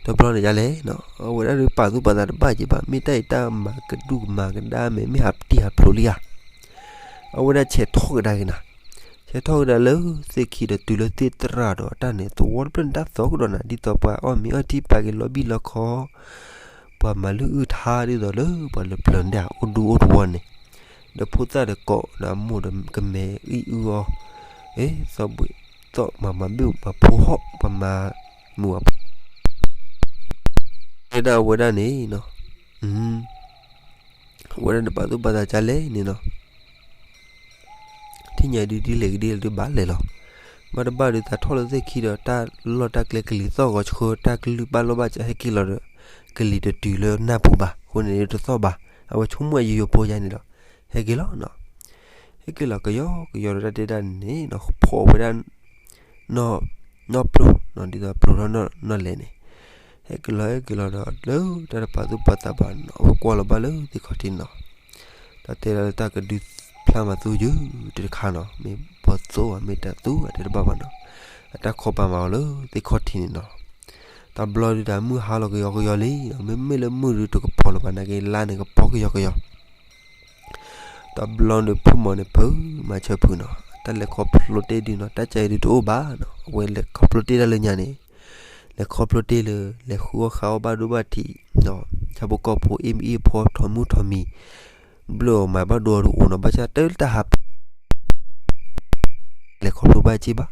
တဘျီန့ၣ်ဒ်လဲၣ်နီၤ အဝဲဒၣ်ဒုးပာ်သူၣ်ပာ်သးတဘၣ်က့ဘၣ် မ့ၢ်တၢ်အံၤတၢ်မၤကဒူၣ်ကမၤကဒါမဲာ် မ့ၢ်ဟးတံၢ်ဟးဖျိးလံဧါ အဝဲဒၣ်ဆဲးထီၣ်ကဒါက့ၤနၤ ဆဲးထီၣ်ကဒါလၢသ့ၣ်ခံဒီးတုၤလၢသ့ၣ်တြၢ်ဒီးတၢ်န့ၣ် သဝီတဖျၢၣ်န့ၣ်တၢ်သီကဒီးနၤ ဒ်သိးပှၤအီၣ်မ့ၤအီထံပာ်က့ၤလီၤဘံၣ်လီၤခီ ပှၤမၤလုၢ်အုၣ်ထါဒ်သိးလၢပှၤလၢပျၢၤန့ၣ် အိၣ်ဒူအိၣ်တဝီန့ၣ် ဒီးဖိသၣ်ဒီးကိးဒီးအမိၢ်ဒီးကမဲအံၣ်အုၣ်အီၤ သီၣ်ဘှံးသီၣ်မၤမၤဘ့ၣ်မၤဖိဟီၣ် ပှၤမၤမုာ်အ ဝဲဒၣ်အဝဲဒၣ်န့ၣ်နီၤ အဝဲဒၣ်န့ၣ်ပာ်သူၣ်ပာ်သးကလဲၣ်န့ၣ်နီၤ ထံၣ်ညါဒုးဒ်လဲၣ်ဂ့ၤဒ်လဲၣ်ဒုးဘၣ်လဲၣ်လီၤ ဘၣ်တဘၣ်ဒုးသးထီၣ်လၢသ့ၣ်ခံဒီးတၢ်လီၢ်တၢ်ကျဲကလံၤသီၣ်ဂီၤဆှၢ တၢ်ကလုၢ်ဘၣ်လီၢ်ဘၣ်စးဟဲက့ၤလီၤဒီး ကလံၤတတုၤလၢနၢ်ပူၤဘၣ် အဃိန့ၣ်တသီၣ်ဘၣ် အဝဲဆိကမိၣ်အယိယိဖိယါန့ၣ်ဒီး ဟဲက့ၤလီၤနီၤ ဟဲက့ၤလီၤကယီကယီဒီးတၢ်တဲဒၣ်န့ၣ်နီၤ ဖီၣ်ဝဲဒၣ် နီၢ်ပျိၤ ဒ်သိးပျိၤထီၣ်နီၢ်လဲၣ်န့ၣ် ဟဲက့ၤလီၤဟဲက့ၤလီၤဒီးလၢတၢ်တပာ်သူၣ်ပာ်သးဘၣ်နီၤ အဝဲကွၢ်လီၤဘၣ်လၢသ့ၣ်ခီၣ်ထံးနီၤ တၢ်တဲလီၤလၢတၢ်ကဒုးဖျါမၤသူယုာ်တခါနီၤ မ့ၢ်ဘီၣ်သိၣ်ဧါ မ့ၢ်တၢ်သူဧါ တဲတဘၣ်ဘၣ်နီၤ အတၢ်ခီပာ်မၤအီၤလၢသ့ၣ်ခီၣ်ထံးန့ၣ်နီၤ တဘျီဒုးတၢ်မုၢ်ဟါလီၤကယီကယီလံ မ့မ့ၢ်လၢမုၢ်ဒုးတကပီၤလၢၤဘၣ်နာ်က့ လါန့ၣ်ကပီၤကယီကယီ တဘျီဒီးဖုမီၤန့ၣ် ဖုမၤဆၢဖုနီၤ, တၢ်လဲၤခီဖျိတ့ၢ်ဒုနီၤ, တၢ်ကဲဒုတအိၣ်ဘၣ်နီၤ, အဝဲလဲၤခီဖျိတ့ၢ်တၢ်လၢညါန့ၣ်, လဲၤခီဖျိတ့ၢ်လၢ လဲၤဃုအီၣ်ဃုအီဘၣ်ဒိဘၣ်ထံး, ဆၣ်ဖိကီၢ်ဖိအ့ၣ်မ့ၢ်အ့ၣ်ဖီ ထိးမုၢ်ထိးမံၤ, ဘျၢအီၤမၤဘၣ်ဒိအီၤတအိၣ်နီၤ, ဘၣ်ဆၣ်တၢ်တၢ်ဟး လဲၤခီဖျိဘၣ်က့ဘၣ်.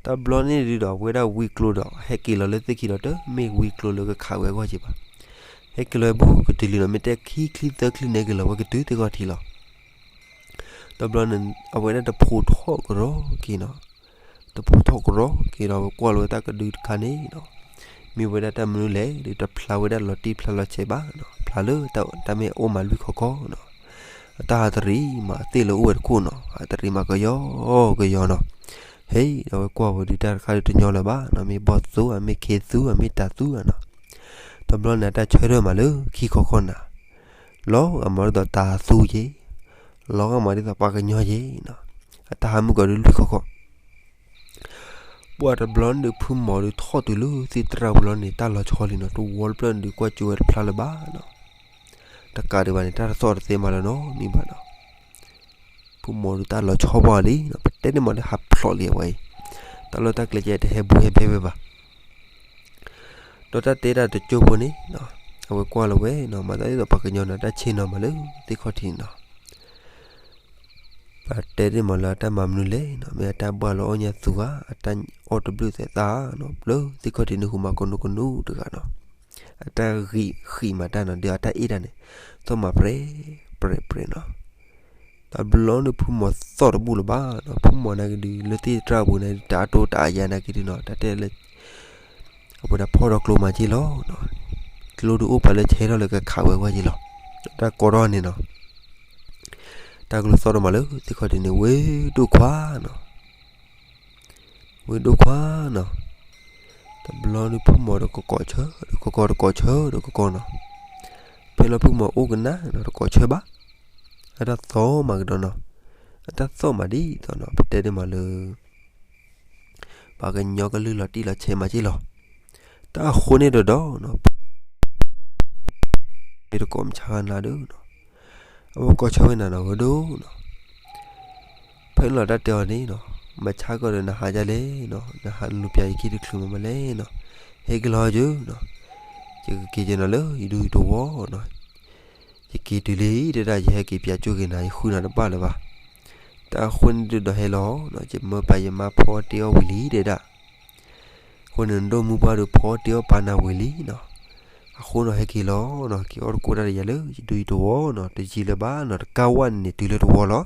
တဘျီန့ၣ်ဒုဒီး အဝဲဒၣ်ဝံကျိဒီး ဟဲက့ၤလီၤလၢသ့ၣ်ခံဒီး တမ့ၢ်ဝံကျိလၢကခးဝဲအဂီၢ်က့ဘၣ်. ဟဲက့ၤလီၤဝဲဘူးကတုၤလံနီၤ, မ့ၢ်တဲခံချံသၢချံန့ၣ်က့ၤလီၤဝဲကတုၤသ့ၣ်ခီၣ်ထံးလီၤ. တဘျီန့ၣ် အဝဲဒၣ်တဖိထီၣ်ကရီက့ၤနီၤ, တဖိထီၣ်ကရီက့ၤဒီး ဝဲကွၢ်လီၤဝဲတၢ်ကဒုတခါန့ၣ်နီၤ, မ့ၢ်ဝဲဒၣ်တၢ်မနုၤလဲၣ်ဒီး တဖျါဝဲဒၣ်လီၤတံၢ်ဖျါလီၤဆဲးဘၣ်နီၤ, ဖျါလၢတၢ်မ့ၢ်အိၣ်မးလွံၢ်ခီခီနီၤ. အတၢ်ဟးတရံးမးသ့ၣ်လၢအိၣ်ဝဲတခိၣ်နီၤ, ဟးတရံးမးကယီကယီနီၤ. ဟဲဒီးဝဲကွၢ်ဝဲဒုတၢ်တခါဒုတညီလၢၤဘၣ်နီၤ, မ့ၢ်ဘီၣ်သူဧါ, မ့ၢ်ခ့သူဧါ, မ့ၢ်တၤသူဧါနီၤ. တဘျီန့ၣ် အတၢ်ဆၢထၢၣ်မးလၢခံခီခီနၤ, လီၤဂာ်မးဒ်သိးတၤသူက့ၤ, လီၤဂာ်မးဒ်သိးပှၤကညီက့ၤနီၤ, အတၢ်ဟးမုၢ်ကီၤဒုလွံၢ်ခီခီ ပှၤတဘျီန့ၣ်ဒုး ဖုမီၤဒုးထီၣ်တုၤလၢသ့ၣ်တြၢ်ပူၤလီၤန့ၣ် တၢ်လီၤဆီလံနီၤ, တဝီတဖျၢၣ်န့ၣ်ဒုး ကွၢ်ကၠိဝဲတဖျါလၢၤဘၣ်နီၤ. တကးဒံးဘၣ်န့ၣ် တၢ်တသီၣ်တသ့မးလၢၤနီတမံၤဘၣ်နီၤ. ဖုမီၤဒုးတၢ်လီၤဆီဘၣ်လံနီၤ, ပတဲန့ၣ်မးဒုးဟးဖျိးလံအဝဲအံၤ, တၢ်လီၢ်တၢ်ကျဲကဲတဟဲဘူးဟဲဘဲဝဲဘၣ်. ဒီးတၢ်တဲတၢ်တကၠိဖိန့ၣ်, အဝဲကွၢ်လီၤဝဲနီၤ, မၤသးဒ်သိးပှၤကညီနီၤ, တၢ်ဆ့ၣ်နီၤမးလၢသ့ၣ်ခီၣ်ထံးနီၤ. ပတဲတ့ၢ်မးလၢအတၢ်မၤမနုၤလဲၣ်နီၤ, မ့ၢ်အတၢ်ဘၣ်လီၤအီၣ်ညါသူဧါ, အတၢ်အီၣ်တဘျုးသဲးသၣ်နီၤ, ဘျၢသ့ၣ်ခီၣ်ထံးန့ၣ် ဟူးမးကနူးကနူးတဂၤနီၤ. အတၢ်ဂံၢ်ဃံးမးတၢ်နီၤ, ဒီးအတၢ်အ့ၣ်တၢ်န့ၣ် သီၣ်မးပြဲးပြဲးပြဲးနီၤ. တဘျီန့ၣ် ဖုမီၤသီၣ်တဘူၣ်လၢၤဘၣ်နီၤ, ဖုမီၤနာ်က့ဒုး လၢသ့ၣ်တြၢ်ပူၤန့ၣ် တၢ်အတိတၢ်အယၤနာ်က့ဒုးနီၤ, တၢ်တဲလၢ အဝဲဒၣ်ဖီၣ်ဒီးကျိမးက့လီၤ. ကျိဒုးအိၣ်ပာ်လၢဆဲထီၣ်လၢကခးဝဲအဂီၢ်က့လီၤ. တၢ်ကိးထီၣ်န့ၣ်နီၤ, တၢ်ကလုၢ်သီၣ်ဒိၣ်မးလၢသ့ၣ်ခီၣ်ထံးန့ၣ် ဝ့ၢ်ဒိၣ်ခွါနီၤ, ဝ့ၢ်ဒိၣ်ခွါနီၤ. တဘျီန့ၣ် ဖုမီၤဒီးကကိးဆၢ, ဒီးကကိး, တကိးဆၢဒီးကကိးနီၤ. ဖဲလီၤဖုမီၤအိၣ်ကနၣ်နီၤ, တကိးဆၢဘၣ်. အတၢ်သီၣ်မးကဒီးနီၤ, အတၢ်သီၣ်မးဒ်သိးနီၤ, ပတဲဒၣ်မးလၢ ပှၤကညီကလုၢ်လီၤတံၢ်လီၤဆဲးမးက့လီၤ. တၢ်အဃိန့ၣ်ဒီးဒီးနီၤ, ဖဲတကိးမဆါဂၤနၤဒီးနီၤ, အဝဲကိးဆၢဝဲနၤနီၤ, ဝဲဒိၣ်နီၤ, ဖဲလီၤတၢ်တဲအီၤန့ၣ်နီၤ, မဆါကီးဒီးနဟးဒ်လဲၣ်နီၤ, နဟးလူၤပျၢ်ယခံတချုးမးမးလဲၣ်နီၤ, ဟဲက့ၤလီၤယနီၤ, ယကက့ၤက့ၤနီၤလၢယဒူယတဝီနီၤ. ယက့ၤတုၤလံတဲဒၣ်, ယဟဲက့ၤပျၢ်ကၠိက့ၤနၤ, ယဃုနၤတဘၣ်လၢၤဘၣ်. တၢ်အဃိန့ၣ်ဒုးဒီးဟဲလီၤနီၤ, ယမၢပၢ်ယမါဖီတ့ၢ်အီၣ်ဝံၤလံတဲဒၣ်. အဃိန့ၣ် နဒိၣ်မူဘၣ်ဒုးဖီတ့ၢ်အီၣ်ပာ်နၤဝံၤလံနီၤ. အဃိနီၤ ဟဲက့ၤလီၤနီၤ, က့ၤအီၣ်တကိးတၢ်ဒီးယၤလၢယဒူယတဝီနီၤ, တယံာ်လၢၤဘၣ်နီၤ, တကးဝဲန့ၣ်န့ၣ် တုၤလၢတဝီလီၤ.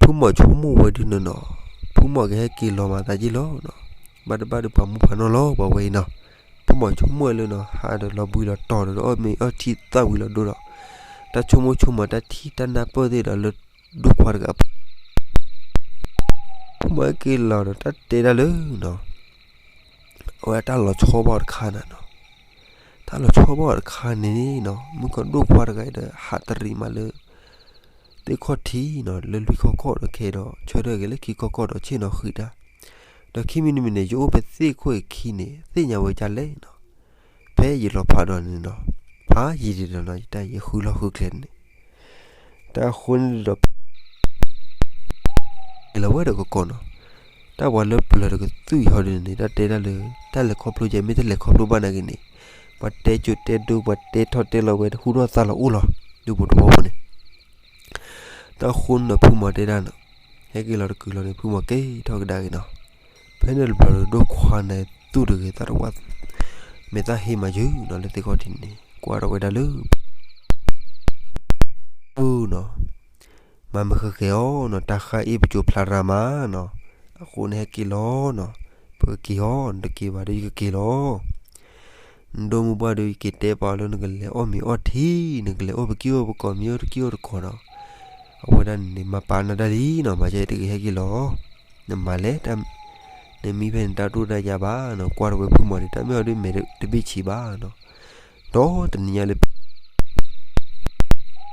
ဖုမီၤဆိကမိၣ်ဝဲဒုးနီၤနီၤ, ဖုမီၤကဟဲက့ၤလီၤမၤသးက့လီၤနီၤ. ဘၣ်တဘၣ်ဒုးပှၤမူဖးနီၣ်လီၤပှၤဝဲအံၤနီၤ. ဖုမီၤဆိကမိၣ်ဝဲလၢနီၤ, ဟးဒီးလီၤဘှံးလီၤတီၤဒီး အီၣ်မ့ၤအီထံသၣ်ဝံၤလီၤဒိဒီး, တၢ်ဆိကမိၣ်ဆိကမး တၢ်ထံၣ်တၢ်နၢ်ပၢၢ်သ့ၣ်ဒီးလၢဒိၣ်ခွါတဂၤ ဖုမီၤဟဲက့ၤလီၤဒီး တၢ်တဲဒၣ်လၢနီၤ, အဝဲတၢ်လီၤဆီဘၣ်အီၤတခါနၤနီၤ. တၢ်လီၤဆီဘၣ်အီၤတခါန့ၣ်နီၤ, မုၢ်ကီၢ်ဒိၣ်ခွါတဂၤအံၤဒီး ဟးတရံးမးလၢ သ့ၣ်ခီၣ်ထံးနီၤ, လၢလွံၢ်ခီၣ်ခီၣ်ဒီး ခဲဒီးဆၢထၢၣ်က့ၤလၢခံခီၣ်ခီၣ်ဒီး ဆ့ၣ်နီၤဃံးတၢ်. ဒီးခံမံၤတမံၤန့ၣ် ယအိၣ်ဖဲသ့ၣ်ခိၣ်အခံန့ၣ် သ့ၣ်ညါဝဲဒ်လဲၣ်နီၤ. ဖဲယလီၤဖးဒီးန့ၣ်နီၤ, ဖးယံာ်ဒံးဒီးနီၤ, ယတၢ်ယဃုလီၢ်ဃုကျဲန့ၣ် တၢ်အဃိန့ၣ်ဒီး က့ၤလီၤဝဲဒီးကကိးနီၤ. တၢ်ပှၤလၢပျၢၤဒီးကသူၣ်ယီၤဒ်န့ၣ် တၢ်တဲဒၣ်လၢ တၢ်လဲၤခီဖျိကဲ မ့ၢ်တၢ်လဲၤခီဖျိဘၣ်နာ်က့န့ၣ်, ပှၤတဲစိၤတဲဒိ ပှၤတဲထီၣ်တဲလီၤဝဲ ဟူထီၣ်သါလီၤအိၣ်လီၤ, ဒူပူၤတဝီဖိန့ၣ်. တၢ်အဃိန့ၣ်ဒီး ဖုမီၤတဲဒၣ်နီၤ, ဟဲက့ၤလီၤတကုာ်လီၤန့ၣ် ဖုမီၤက့ၤထီၣ်ကဒါက့ၤနီၤ. ဖဲန့ၣ်တဘျီဒီး ဒိၣ်ခွါန့ၣ်သူၣ်တဂ့ၤသးတဝး, မဲာ်သၣ်ဟ့မးယုာ်နီၤ လၢသ့ၣ်ခီၣ်ထံးန့ၣ် ကွၢ်ထီၣ်ဝဲဒၣ်လၢ ပူၤနီၤ, မၤမုာ်ဃဲၤဃဲၤအီၤနီၤ, တၢ်ဃၢ်အ့ၣ်ပစိၤဖျါရၤမးနီၤ, အဃိန့ၣ်ဟဲက့ၤလီၤနီၤ, ပကက့ၤအီၤ, နတက့ၤဘၣ်ဒီးယကက့ၤလီၤ. နဒိၣ်မူဘၣ်ဒီး ယက့ၤတဲပာ်လၢနကလဲၤအီၣ်မ့ၤအီထံ, နကလဲၤအီၣ်ပကံၢ်အီၣ်ပကီၢ်မ့ၤအီၣ်တကံၢ်အီၣ်တကီၢ်နီၤ, အဝဲဒၣ်န့ၣ် မၤပာ်နၤဒၣ်လံနီၤ, မၤယဲတဂ့ၤဟဲက့ၤလီၤ. နမၤလဲၣ်, နမံဖဲန့ၣ်တၢ်ဒိၣ်တၢ်ယၤဘၣ်နီၤ, ကွၢ်ထီၣ်ဝဲဖုမီၤန့ၣ် တၢ်မ့ၢ်အီၤဒုးမဲာ်တဘ့ၣ်ဆံးဘၣ်နီၤ, ဒီးတနံၤညါလၢ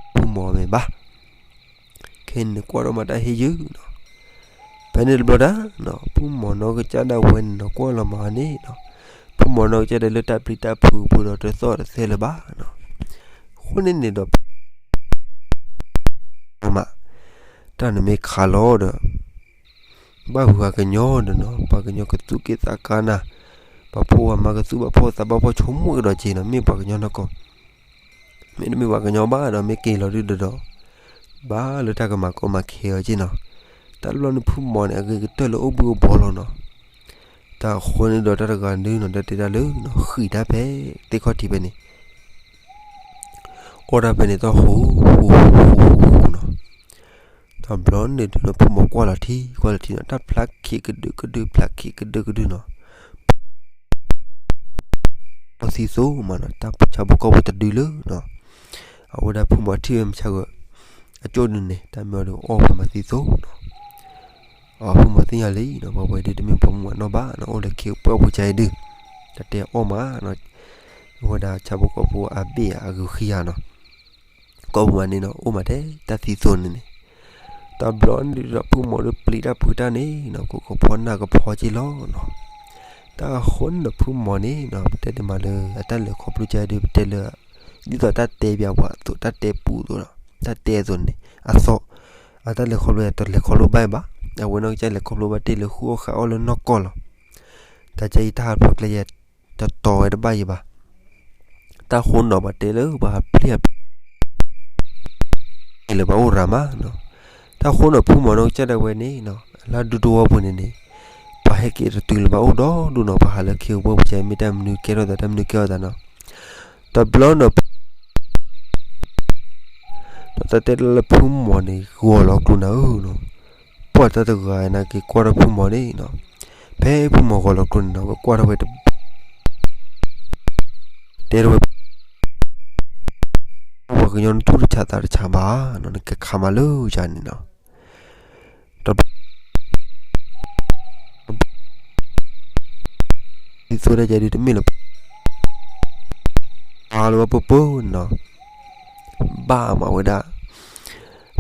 ဖုမီၤမဲာ်ဘၣ် ခဲန့ၣ်ကွၢ်ထီၣ်မးတၢ်ဟ့ၣ်ယုာ်နီၤ. ဖဲန့ၣ်တဘျီဒၣ်နီၤ, ဖုမီၤနီၢ်ကစၢ်ဒၣ်ဝဲန့ၣ်နီၤ ကွၢ်လီၤမးန့ၣ်နီၤ, ဖုမီၤနီၢ်ကစၢ်ဒၣ်လၢတၢ်ပျံၤတၢ်ဖုးပူၤဒီးတသီၣ်တသဲလၢၤဘၣ်နီၤ. အဃိန့ၣ်န့ၣ်ဒီး တၢ်နမ့ၢ်ခးလီၤဒီး ဘၣ်ဝံၤပှၤကညီဒီးနီၤ, ပှၤကညီကသူၣ်က့ၣ်သးကါနၤ, ပှၤဖိပှၤမါကသူၣ်ဘၣ်ဖှီၣ်သးဘၣ်ဖှီၣ်ဆိကမိၣ်ကဒီးက့ၤနီၤ, မ့ၢ်ပှၤကညီနီၢ်ကီၢ်, မ့တမ့ၢ်ပှၤကညီဘၣ်ဒီး မ့ၢ်က့ၤလီၤဒုဒီးဒီး ဘၣ်လၢတၢ်ကမၤကီမၤခဲအီၤက့ၤနီၤ. တၢ်ဘျီန့ၣ်ဖုမီၤန့ၣ် အဂ့ၤကတၢၢ်လၢအိၣ်ဘှံးအိၣ်ဘှီလီၤနီၤ. တၢ်အဃိန့ၣ်ဒီးတၢ်တဂၤဒုနီၤ တၢ်တဲတၢ်လၢနီၤ ဃံးတၢ်ဖဲသ့ၣ်ခီၣ်ထံးဖဲန့ၣ် အီၣ်တၢ်ဖဲန့ၣ်သီၣ်ဃူဃူဃူဃူနီၤ. တၢ်ဘျီန့ၣ်ဒုနီၤ ဖုမီၤကွၢ်လီၤထံ ကွၢ်လီၤထံနီၤ တၢ်ဖျါခံကဒုကဒု ဖျါခံကဒုကဒုနီၤ. အီၣ်သံသိမးနီၤ တၢ်ဆၣ်ဖိကီၢ်ဖိတဒုလၢနီၤ အဝဲဒၣ်ဖုမီၤထံၣ်ဝဲမုၢ်ဆါဂီၤ အကၠိဒုန့ၣ် တၢ်မ့ၢ်အီၤဒီးအီၣ်ဝဲမၤသံသိနီၤ. အဖုမီၤသ့ၣ်ညါလံနီၤ ပှၤဝဲဒုတမ့ၢ်ပှၤမုၣ်ပှၤနီၢ်ဘၣ်နီၤ အိၣ်လၢခ့ပှဲၢ်ပူၤကါအံၤဒု တၢ်တဲအီၣ်မးနီၤ အဝဲဒၣ်ဆၣ်ဖိကီၢ်ဖိအဘ့ၣ်အဂုာ်ဃံဧါနီၤ ကီၢ်ပူၤမးန့ၣ်နီၤ အိၣ်မးထဲတၢ်သံသိန့ၣ်န့ၣ် တၢ်ဘျီန့ၣ်ဒီးဖုမီၤဒီးပျံၤတၢ်ဖုးတၢ်န့ၣ်နီၤ ကိးကဖီနၢ်ကဖီက့ၤလီၤနီၤ. တၢ်အဃိန့ၣ်ဒီးဖုမီၤန့ၣ်နီၤ ပတဲဒ်မးလၢ အတၢ်လဲၤခီဖျိကါအံၤဒု ပတဲလၢ ဒ်သိးတၢ်တဲပျးပှၤအသိး တၢ်တဲပူအသိးဒီး တၢ်တဲအသိးန့ၣ် အသီ အတၢ်လဲၤခီဖျိတလဲၤခီဖျိဘၣ်ဘၣ်. အဝဲနီၢ်ကစၢ်လဲၤခီဖျိဘၣ်တ့ၢ်လၢဃုအီၣ်ဃးအီၣ်လၢနီၢ်ကီၢ်လီၤ. တၢ်ကဲအံၤတၢ်ဟးဖျိးကျဲယဲ တတီၤဝဲတဘၣ်ယံၤဘၣ်. တၢ်ဃိနီၤ ပှၤတဲလၢပှၤဟးပျံၤဟးပျံၤ လၢပှၤအိၣ်ရၤမးနီၤ. တၢ်ဃိနီၤ ဖုမီၤနီၢ်ကစၢ်ဒၣ်ဝဲန့ၣ်နီၤ လၢဒူတဝီပူၤန့ၣ်န့ၣ် ပှၤဟဲက့ၤတတုၤလၢၤဘၣ်အိၣ်ဒီဒူၣ်နီၤ ပှၤဟးလၢခ့ပှဲၢ်ပူၤကါ မ့ၢ်တၢ်မနုၤကဲထီၣ်သး တၢ်မနုၤကဲထီၣ်သးနီၤ. တဘျီနီၤ ဒီးတၢ်တဲလၢဖုမီၤန့ၣ် ဂီၤလီၤကျိနၤဧၢနီၤ. ပှၤတၢ်တဂၤနာ်က့ၤကွၢ်ထီၣ်ဖုမီၤန့ၣ်နီၤ, ဖဲဖုမီၤဂီၤလီၤကျိန့ၣ်နီၤ ဝဲကွၢ်ထီၣ်ဝဲတဘျီ တဲထီၣ်ဝဲ ပှၤကညီနသူၣ်တဆးသးတဆးဘၣ်နီၤ, နကခးမးလၢယၤန့ၣ်နီၤ. တဘျီ ဒ်သိးဒၣ်ယဲဒုးတမ့ၢ်လၢၤ အါလၢဝဲပၢပၢနီၤ, ဘၣ်မးဝဲဒၣ်,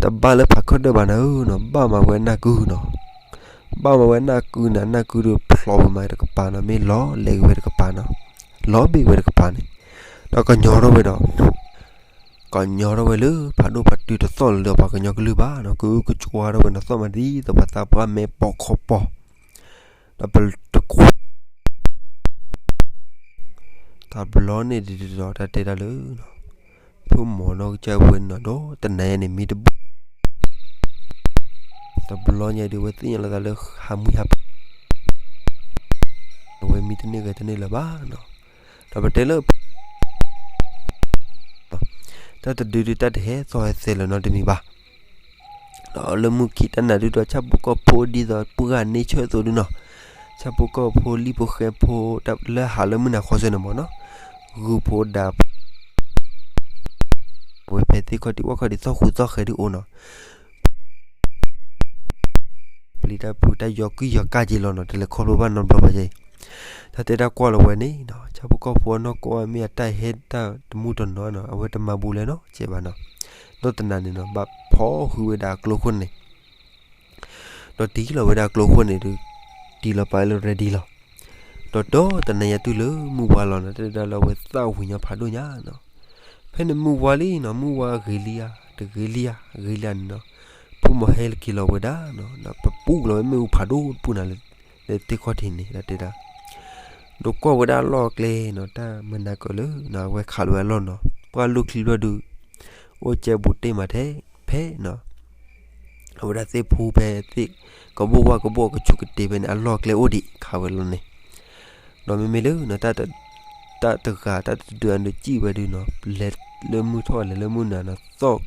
တဘၣ်လၢဖးခီၣ်ဒၢၣ်ဘၣ်နၤဧၢနီၤ, ဘၣ်မးဝဲနၢ်ကုနီၤ, ဘၣ်မးဝဲနၢ်ကုန့ၣ် နၢ်ကုဒီးဖျိးဝဲမးတကပၤနီၤ, မ့ၢ်လီၤလဲၤက့ၤဝဲတကပၤနီၤ, လီၤဘ့ၣ်ဝဲတကပၤန့ၣ်, ဒီးကညီထီၣ်ဝဲဒီး ကညီထီၣ်ဝဲလၢဖးဒိၣ်ဖးတုၤတသီၣ်လၢၤဒီးပှၤကညီကလုၢ်ဘၣ်နီၤ, ကအုကကွါထီၣ်ဝဲနီၤ, သီၣ်မးဒ်သိးပှၤသးပှၢ်မဲာ်ပိာ်ခီၣ်ပိာ်, ဒီးပတကွၢ် တဘျီန့ၣ်ဒ်ဒီးတၢ်တဲတၢ်လၢ ဖုမီၤနီၢ်ကစၢ်ဝဲနီၤ, ဒီးတနၤညါန့ၣ်မံတဘိ, တဘျီညါဒုး ဝဲသ့ၣ်ညါလီၤသးလၢဟးမုၢ်ဟးဖး အဝဲမံတန့ၢ်ဂဲၤတန့ၢ်လၢၤဘၣ်နီၤ, ဒီးပတဲလၢ တၢ်တဒုဒုးတၢ်တဟဲသီဟဲသဲလၢၤနီတမံၤဘၣ်. ဒီးလၢမုၢ်ခံတနၤဒုးဒီး ဆၣ်ဖိကီၢ်ဖိဒ်သိးပှၢ်ဂၤန့ၢ်ဆၢၣ်အသိးဒုနီၤ, ဆၣ်ဖိကီၢ်ဖိလံၣ်ဖိဃဲဖိ လၢဟးလၢမုၢ်နၤခီဆၢန့ၣ်မ့ၢ်နီၤ, ဂုၢ်ဖိဒါ ဝဲဖဲသ့ၣ်ခီၣ်ထံးဝၣ်ခီၣ်ထံးသီၣ်ဃူသီၣ်ဃဲဒုးအိၣ်နီၤ, ပျံၤတၢ်ဖုးတၢ်ယီၤကုၢ်ယီၤကၢ်က့ၤလီၤနီၤ, တလဲၤခီဖျိဘၣ်နီတဘျီဘၣ်ယဲ, တၢ်တဲတၢ်ကွၢ်လီၤဝဲန့ၣ်နီၤ, ဆၣ်ဖိကီၢ်ဖိအနီၢ်ကီၢ်မ့ၢ်အတၢ်ဟဲတၢ်တမူတနီၤနီၤ, အဝဲတမၤဘူးလဲၣ်နီတစဲးဘၣ်နီၤ, ဒီးတနၤန့ၣ်နီၤ ဘၣ်ဖီၣ်ဃုာ်ဝဲဒၣ်အကျိခိၣ်န့ၣ် ဒီးတံၢ်လီၤဝဲဒၣ်အကျိခိၣ်န့ၣ်ဒီး တံၢ်လီၤပာ်လၢ ready လီၤ. ဒီးဒီးတနၤညါတုၤလၢမုၢ်ဝါလီၤနီၤ, တၢ်တဲဒၣ်လၢအဝဲသၣ်ဝံၤညီဖးဒိၣ်ညါနီၤ, ဖဲန့ၣ်မုၢ်ဝါလံနီၤ, မုၢ်ဝါဂ့ၤလံဧါ, တဂ့ၤလံဧါ, ဂ့ၤလံဧါန့ၣ်နီၤ, ဖုမီၤဟဲလၢက့ၤလီၤဝဲဒၣ်နီၤ, ဒီးပပူၣ်လီၤဝဲမ့ၣ်အူဖးဒိၣ်တပူၤနၤလၢ လၢသ့ၣ်ခီၣ်ထံးန့ၣ် တၢ်တဲဒၣ် ဒီးကွၢ်ဝဲဒၣ်အလီၢ်အကျဲနီၤ, တၢ်မနၤကၢၤလၢနီၤ, အဝဲခးလီၤဝဲအလီၢ်နီၤ, ပှၢ်လိၣ်ချံဘျီဒုး အိၣ်ကဲဘူးတ့ၢ်မးထဲ ဖဲနီၤ, အဝဲဒၣ်သ့ၣ်ဖူဖဲသ့ၣ် ကဘိၣ်ဝၣ်ကဘိၣ်ကဆူးကတ့ၤဖဲန့ၣ် အလီၢ်အကျဲအိၣ်ဒံး ခးဝဲလီၤန့ၣ်, ဒီးမ့မ့ၢ်လၢနီၤ တၢ်တဂၤ တၢ်တဒုအဒုးစံၣ်ဝဲဒုးနီၤ, လဲၤလၢမုၢ်ထီၣ်လဲၤလၢမုၢ်နၤနီၤ, သီၣ်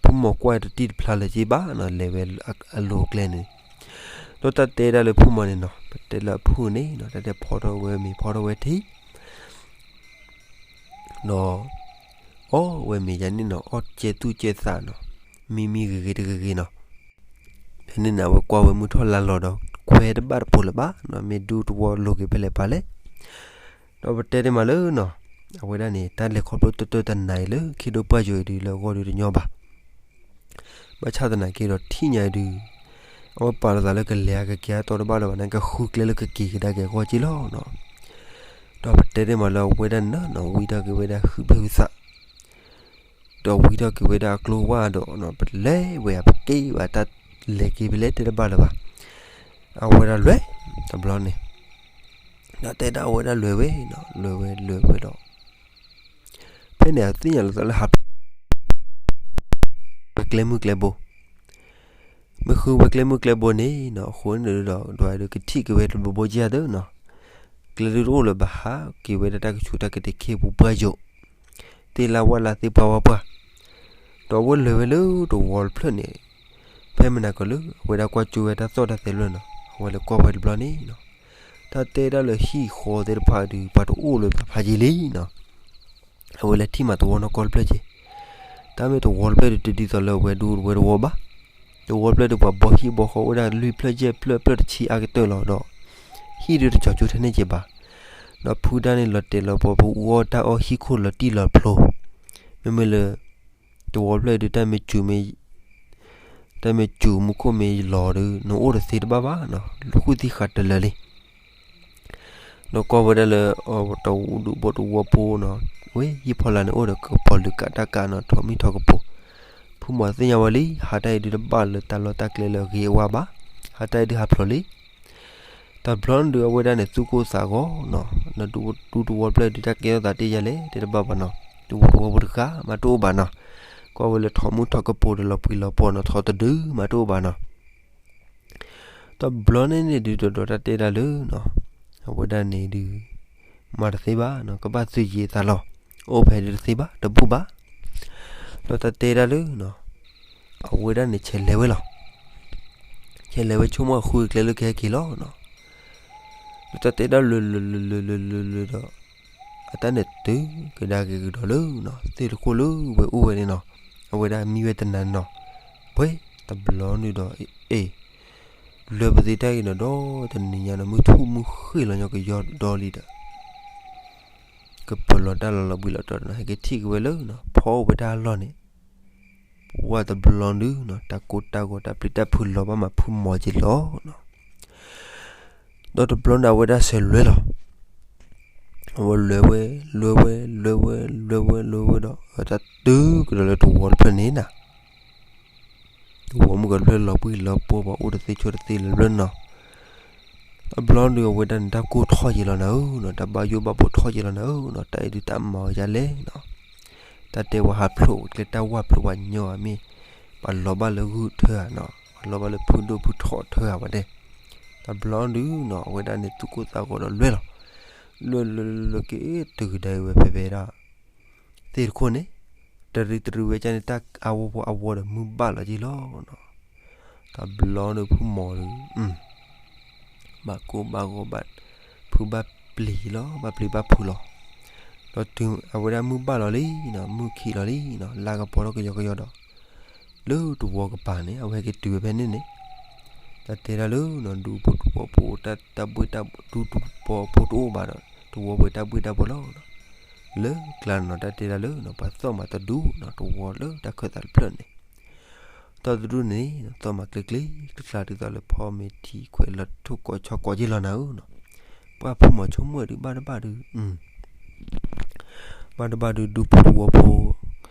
ဖုမီၤကွၢ်တတံၢ်တဖျါလၢၤက့ဘၣ်နီၤ, လဲၤဝဲအလိၤကျဲန့ၣ်, ဒီးတၢ်တဲဒၣ်လၢဖုမီၤန့ၣ်နီၤ, ပတဲလၢအဖုန့ၣ်နီၤ, တၢ်တဲဖီထီၣ်ဝဲမ့ၤ ဖီထီၣ်ဝဲထံ ဒီး အီၣ်ဝဲမ့ၤယါန့ၣ်နီၤ, အီၣ်ကဲသူၣ်ကဲသးနီၤ, မံမံဂ့ၤဂ့ၤတဂ့ၤဂ့ၤနီၤ, ဖဲန့ၣ်န့ၣ် အဝဲကွၢ်ဝဲမုၢ်ထီၣ်လါလီၤဒီး ခွဲးတဘၣ်တပိၤလၢၤဘၣ်နီၤ, မ့ၢ်ဒူတဝီလိၤက့ၤဖဲလဲၣ်ပာ်လဲၣ်, ဒီးပတဲဒၣ်မးလၢနီၤ, အဝဲဒၣ်န့ၣ် တၢ်လဲၤခီဖျိတၢၢ်တၢၢ်တနၤအံၤလၢ ခ့ဒိၣ်ပှၢ်ယိၤအံၤဒုး လၢအဂီၢ်ဒုးတညီဘၣ် ဘၣ်ဆၣ်သနာ်က့ဒီး ထံၣ်ညါအံၤဒုး အဝဲပာ်လီၤသးလၢကလဲၤအကက့ၤအတီတဘၣ်လၢၤဘၣ်န့ၣ် ကဃုကျဲလၢကက့ၤကဒါက့ၤအဂီၢ်က့လီၤနီၤ, ဒီးပတဲဒၣ်မးလၢအဝဲဒၣ်န့ၣ်နီၤ, ဝံၤဒီးက့ၤဝဲဒၣ်ဟုဘ့ၣ်ဟုသး, ဒီးဝံထီၣ်က့ၤဝဲဒၣ်အကျိဝါဒီး ပလဲၤဝဲဧါ ပက့ၤဘၣ် တၢ်လဲၤက့ၤဖဲလဲၣ်တဲတဘၣ်လၢၤဘၣ်. အဝဲဒၣ်လဲၤ တဘျီန့ၣ် ဒီးတဲဒၣ်အဝဲဒၣ်လဲၤဝဲနီၤ လဲၤဝဲလဲၤဝဲဒီး ဖဲန့ၣ်အသ့ၣ်ညါလီၤသးလၢဟး ဝဲကျဲမုၢ်ကျဲဘိ မ့ၢ်ဃုဝဲကျဲမုၢ်ကျဲဘိန့ၣ်နီၤ အဃိန့ၣ်ဒီး ဒွးဒုးကထံၣ်က့ၤဝဲတဘိဘိကယၤသ့နီၤ, ကျဲဒုးတအိၣ်လၢၤဘၣ် ဟးက့ၤဝဲဒၣ်တၢ်ကဆူးတၢ်ကတဲာ်ခ့ပူၤပှၢ်ယိာ် သ့ၣ်လၢဝၣ်လၢသ့ၣ်ပှၢ်ဝါပှၢ်, ဒီးအဝဲလဲၤဝဲလၢတဝီတဖျၢၣ်န့ၣ်, ဖဲမနၤကီးလၢ အဝဲဒၣ်ကွၢ်ကၠိဝဲတၢ်သီၣ်တၢ်သဲဖျၢၣ်နီၤ အဝဲလဲၤကွၢ်ဝဲတဘျီန့ၣ်နီၤ, တၢ်တဲဒၣ်လၢဟံၣ်ဃီသ့ၣ်တဖၣ်ဒုး ပှၤတအိၣ်လၢၤဘၣ်ဖးယံာ်လံနီၤ အဝဲလဲၤထံၣ်မးသဝီနီၢ်ကီၢ်တဖျၢၣ်က့ၤ, တၢ်မ့ၢ်သဝီတဖျၢၣ်ဒုးတဒ်သိးလၢအဝဲဒူတဝဲတဝီဘၣ်, သဝီတဖျၢၣ်ဒုးပှၤဘီဟံၣ်ဘီဃီအိၣ်ဝဲဒၣ်လွံၢ်ဖျၢၣ်ယဲၢ်ဖျၢၣ် ဖျၢၣ်တဆံအါကတၢၢ်လီၤဒီး, ဟံၣ်ဒုးတကီၤကၠိထဲန့ၣ်က့ၤဘၣ်, ဒီးဖုတၢ်န့ၣ်လီၤတဲာ်လီၤပှီၤ ပအူအီၣ်တၢ်အီၣ်ဟံၣ်ခိၣ်လီၤတံၢ်လီၤဖျိ, မ့မ့ၢ်လၢ သဝီတဖျၢၣ်ဒုး တၢ်မ့ၢ်စူၤမ့ၢ် တၢ်မ့ၢ်စူၤမူခိၣ်မ့ၢ်လီၤဒီး နအိၣ်တသ့တဘၣ်ဘၣ်နီၤ ဃုသံဃာ်တလၢာ်လံ ဒီးကွၢ်ဝဲဒၣ်လၢ တဝီဒူၣ်ဘိတဝီဖိနီၤ, ဝဲဟံၣ်ဖီလာ်န့ၣ်အိၣ်ဒီးကပီၤလုာ်ကးတၢ်ကးနီၤ ထိးမံထိးကပိၤ, ဖုမီၤသ့ၣ်ညါဝဲလံ ဟးတၢ်အံၤဒုးတဘၣ်လၢတၢ်လီၢ်တၢ်ကျဲလၢအဂ့ၤအဝါဘၣ်, ဟးတၢ်အံၤဒုးဟးဖျိးလံ တဘျီန့ၣ်ဒုးအဝဲဒၣ်န့ၣ် သူၣ်ကိၢ်သးဂီၤနီၤ, ဒူတဝီတဖျၢၣ်ဒုး တၢ်ကဲထီၣ်သးတ့ၢ်ယါလဲၣ် တဲတဘၣ်ဘၣ်နီၤ, တဝီတဝီဖိတဂၤ မၤတအိၣ်ဘၣ်နီၤ, ကွၢ်ဝဲလၢထိးမံထိးကပိၤဒီးလီၤပှံၤလီၤပီၤနီၤ ထိးတဒု မၤတအိၣ်ဘၣ်နီၤ တဘျီန့ၣ်န့ၣ်ဒုး ဒီးဒီးတၢ်တဲဒၣ်လၢနီၤ, အဝဲဒၣ်န့ၣ်ဒုး မၤတသ့ဘၣ်နီၤ, ကဘၣ်သုးယံၤသးလီၤ, အိၣ်ဖဲဒုးတသ့ဘၣ် တဘူၣ်ဘၣ်, ဒီးတၢ်တဲဒၣ်လၢနီၤ, အဝဲဒၣ်န့ၣ်ဆဲးလဲၤဝဲလီၤ, ဆဲးလဲၤဝဲဆိကမိၣ်အဃုကျဲလၢကဟဲက့ၤလီၤနီၤ, ဒီးတၢ်တဲဒၣ်လၢလၢလၢလၢလၢလၢလၢဒီး အတၢ်န့ၣ်တုၤကဒါက့ၤကဒီးလၢနီၤ သ့ၣ်တခိၣ်လၢဝဲအိၣ်ဝဲန့ၣ်နီၤ, အဝဲဒၣ်မံဝဲတနၤနီၤ, ပှဲၤတဘျီန့ၣ်ဒီး အ့ၣ် လၢပသ့ၣ်တၢ်အံၤနီၤ ဒီတနံၤညါနီၤ မုၢ်ထူၣ်မုၢ်ဃ့ၢ်လီၤညီကယီဒီလံဒီး ကပလီၤတၢ်လီၤလီၤဘှံးလီၤတီၤနီၤ ဟဲက့ၤထံၣ်က့ၤဝဲလၢနီၤ ဖီအိၣ်ဝဲတၢ်အလီၢ်န့ၣ် ပဝဲတဘျီဒုနီၤ တၢ်ကိၢ်တၢ်ဂီၤတၢ်ပျံၤတၢ်ဖုးလီၤဘၣ်မးဖုမီၤက့ၤလီၤနီၤ ဒီးတဘျီန့ၣ် အဝဲဒၣ်ဆဲးလဲၤလီၤ, အဝဲလဲၤဝဲ လဲၤဝဲ လဲၤဝဲ လဲၤဝဲ လဲၤဝဲဒီး အဝဲတၢ်တုၤကဒီးလၢတဝီတဖျၢၣ်န့ၣ်နီၤ, တဝီမုၢ်ကီၢ်တဖျၢၣ်လီၤဘှံးလီၤတီၤ ပှၤအိၣ်တသ့ဆိတသ့လၢၤဘျီနီၤ, တဘျီန့ၣ် အဝဲဒၣ်န့ၣ် တၢ်ကိၢ်ထီၣ်က့ၤလီၤနၤဧၢ, တၢ်ဘၣ်ယိၣ်ဘၣ်ဘှီထီၣ်က့ၤလီၤနၤဧၢ, တၢ်အံၤဒုးတၢ်မၤအီၤယါလဲၣ်နီၤ, တၢ်တဲဝဲဟးဖျိးကျဲတၢ်ဝၢ်ဖျိးဝဲညီဧါမ့ၢ်, ပှၤလီၤဘၣ်လၢဂုၢ်ထၢဧါနီၤ, ပှၤလီၤဘၣ်လၢဖုဒိၣ်ဖုထီထၢဧါဝဲဒၣ်, တဘျီဒုနီၤ အဝဲဒၣ်န့ၣ် သူၣ်ကိၢ်သးဂီၤဒီးလဲၤလီၤ, လဲၤလဲၤလဲၤလဲၤက့ၤတုၤကဒါအံၤဝဲဖဲဖဲဒၣ် သ့ၣ်တခိၣ်န့ၣ်, တရံးတရံးဝဲကန့ၣ် တၢ်အဝီဖိအဝီဒီးမုၢ်ဘၣ်လီၤက့ၤလီၤနီၤ, တဘျီန့ၣ်ဖုမီၤဒီး ဘၣ်ကိၢ်ဘၣ်ဂီၤဘၣ်, ဖုဘၣ်ပျံၤလီၤ ဘၣ်ပျံၤဘၣ်ဖုးလီၤ, ဒီးတုၤအဝဲဒၣ်မုၢ်ဘၣ်လီၤလံနီၤ မုၢ်ခံးလီၤလံနီၤ လါကပီၤထီၣ်ကယီကယီဒီး, လၢတဝီကပၤန့ၣ် အဝဲဟဲက့ၤတုၤဝဲဖဲန့ၣ်န့ၣ်, တၢ်တဲဒၣ်လၢနီၤ ဒူဖိတဝီဖိ တၢ်ဘှ့ၣ်တၢ် ဒူတဝီဖိတအိၣ်ဘၣ်ဒီး တဝီပှဲၤတၢ်ဘှ့ၣ်တၢ်ဘှီလီၤနီၤ, လၢကျါနီၤ တၢ်တဲဒၣ်လၢနီၤ ပှၤသီၣ်မၤတဒူနီၤ တဝီလၢတၢ်ခၢၣ်သးတဖျၢၣ်န့ၣ်, သီၣ်တဒူန့ၣ် သီၣ်မၤကျ့ကျ့ တကျါဒ်သိးလၢဖီမ့ၤထံခွဲးလီၤထိၣ်ကိးဆီကိးက့ၤလီၤနၤဧၢနီၤ, ပှၤဖုမီၤဆိကမိၣ်ဒုးဘၣ်တဘၣ်ဒုး ဘၣ်တဘၣ်ဒုး ဒူဖိတဝီဖိ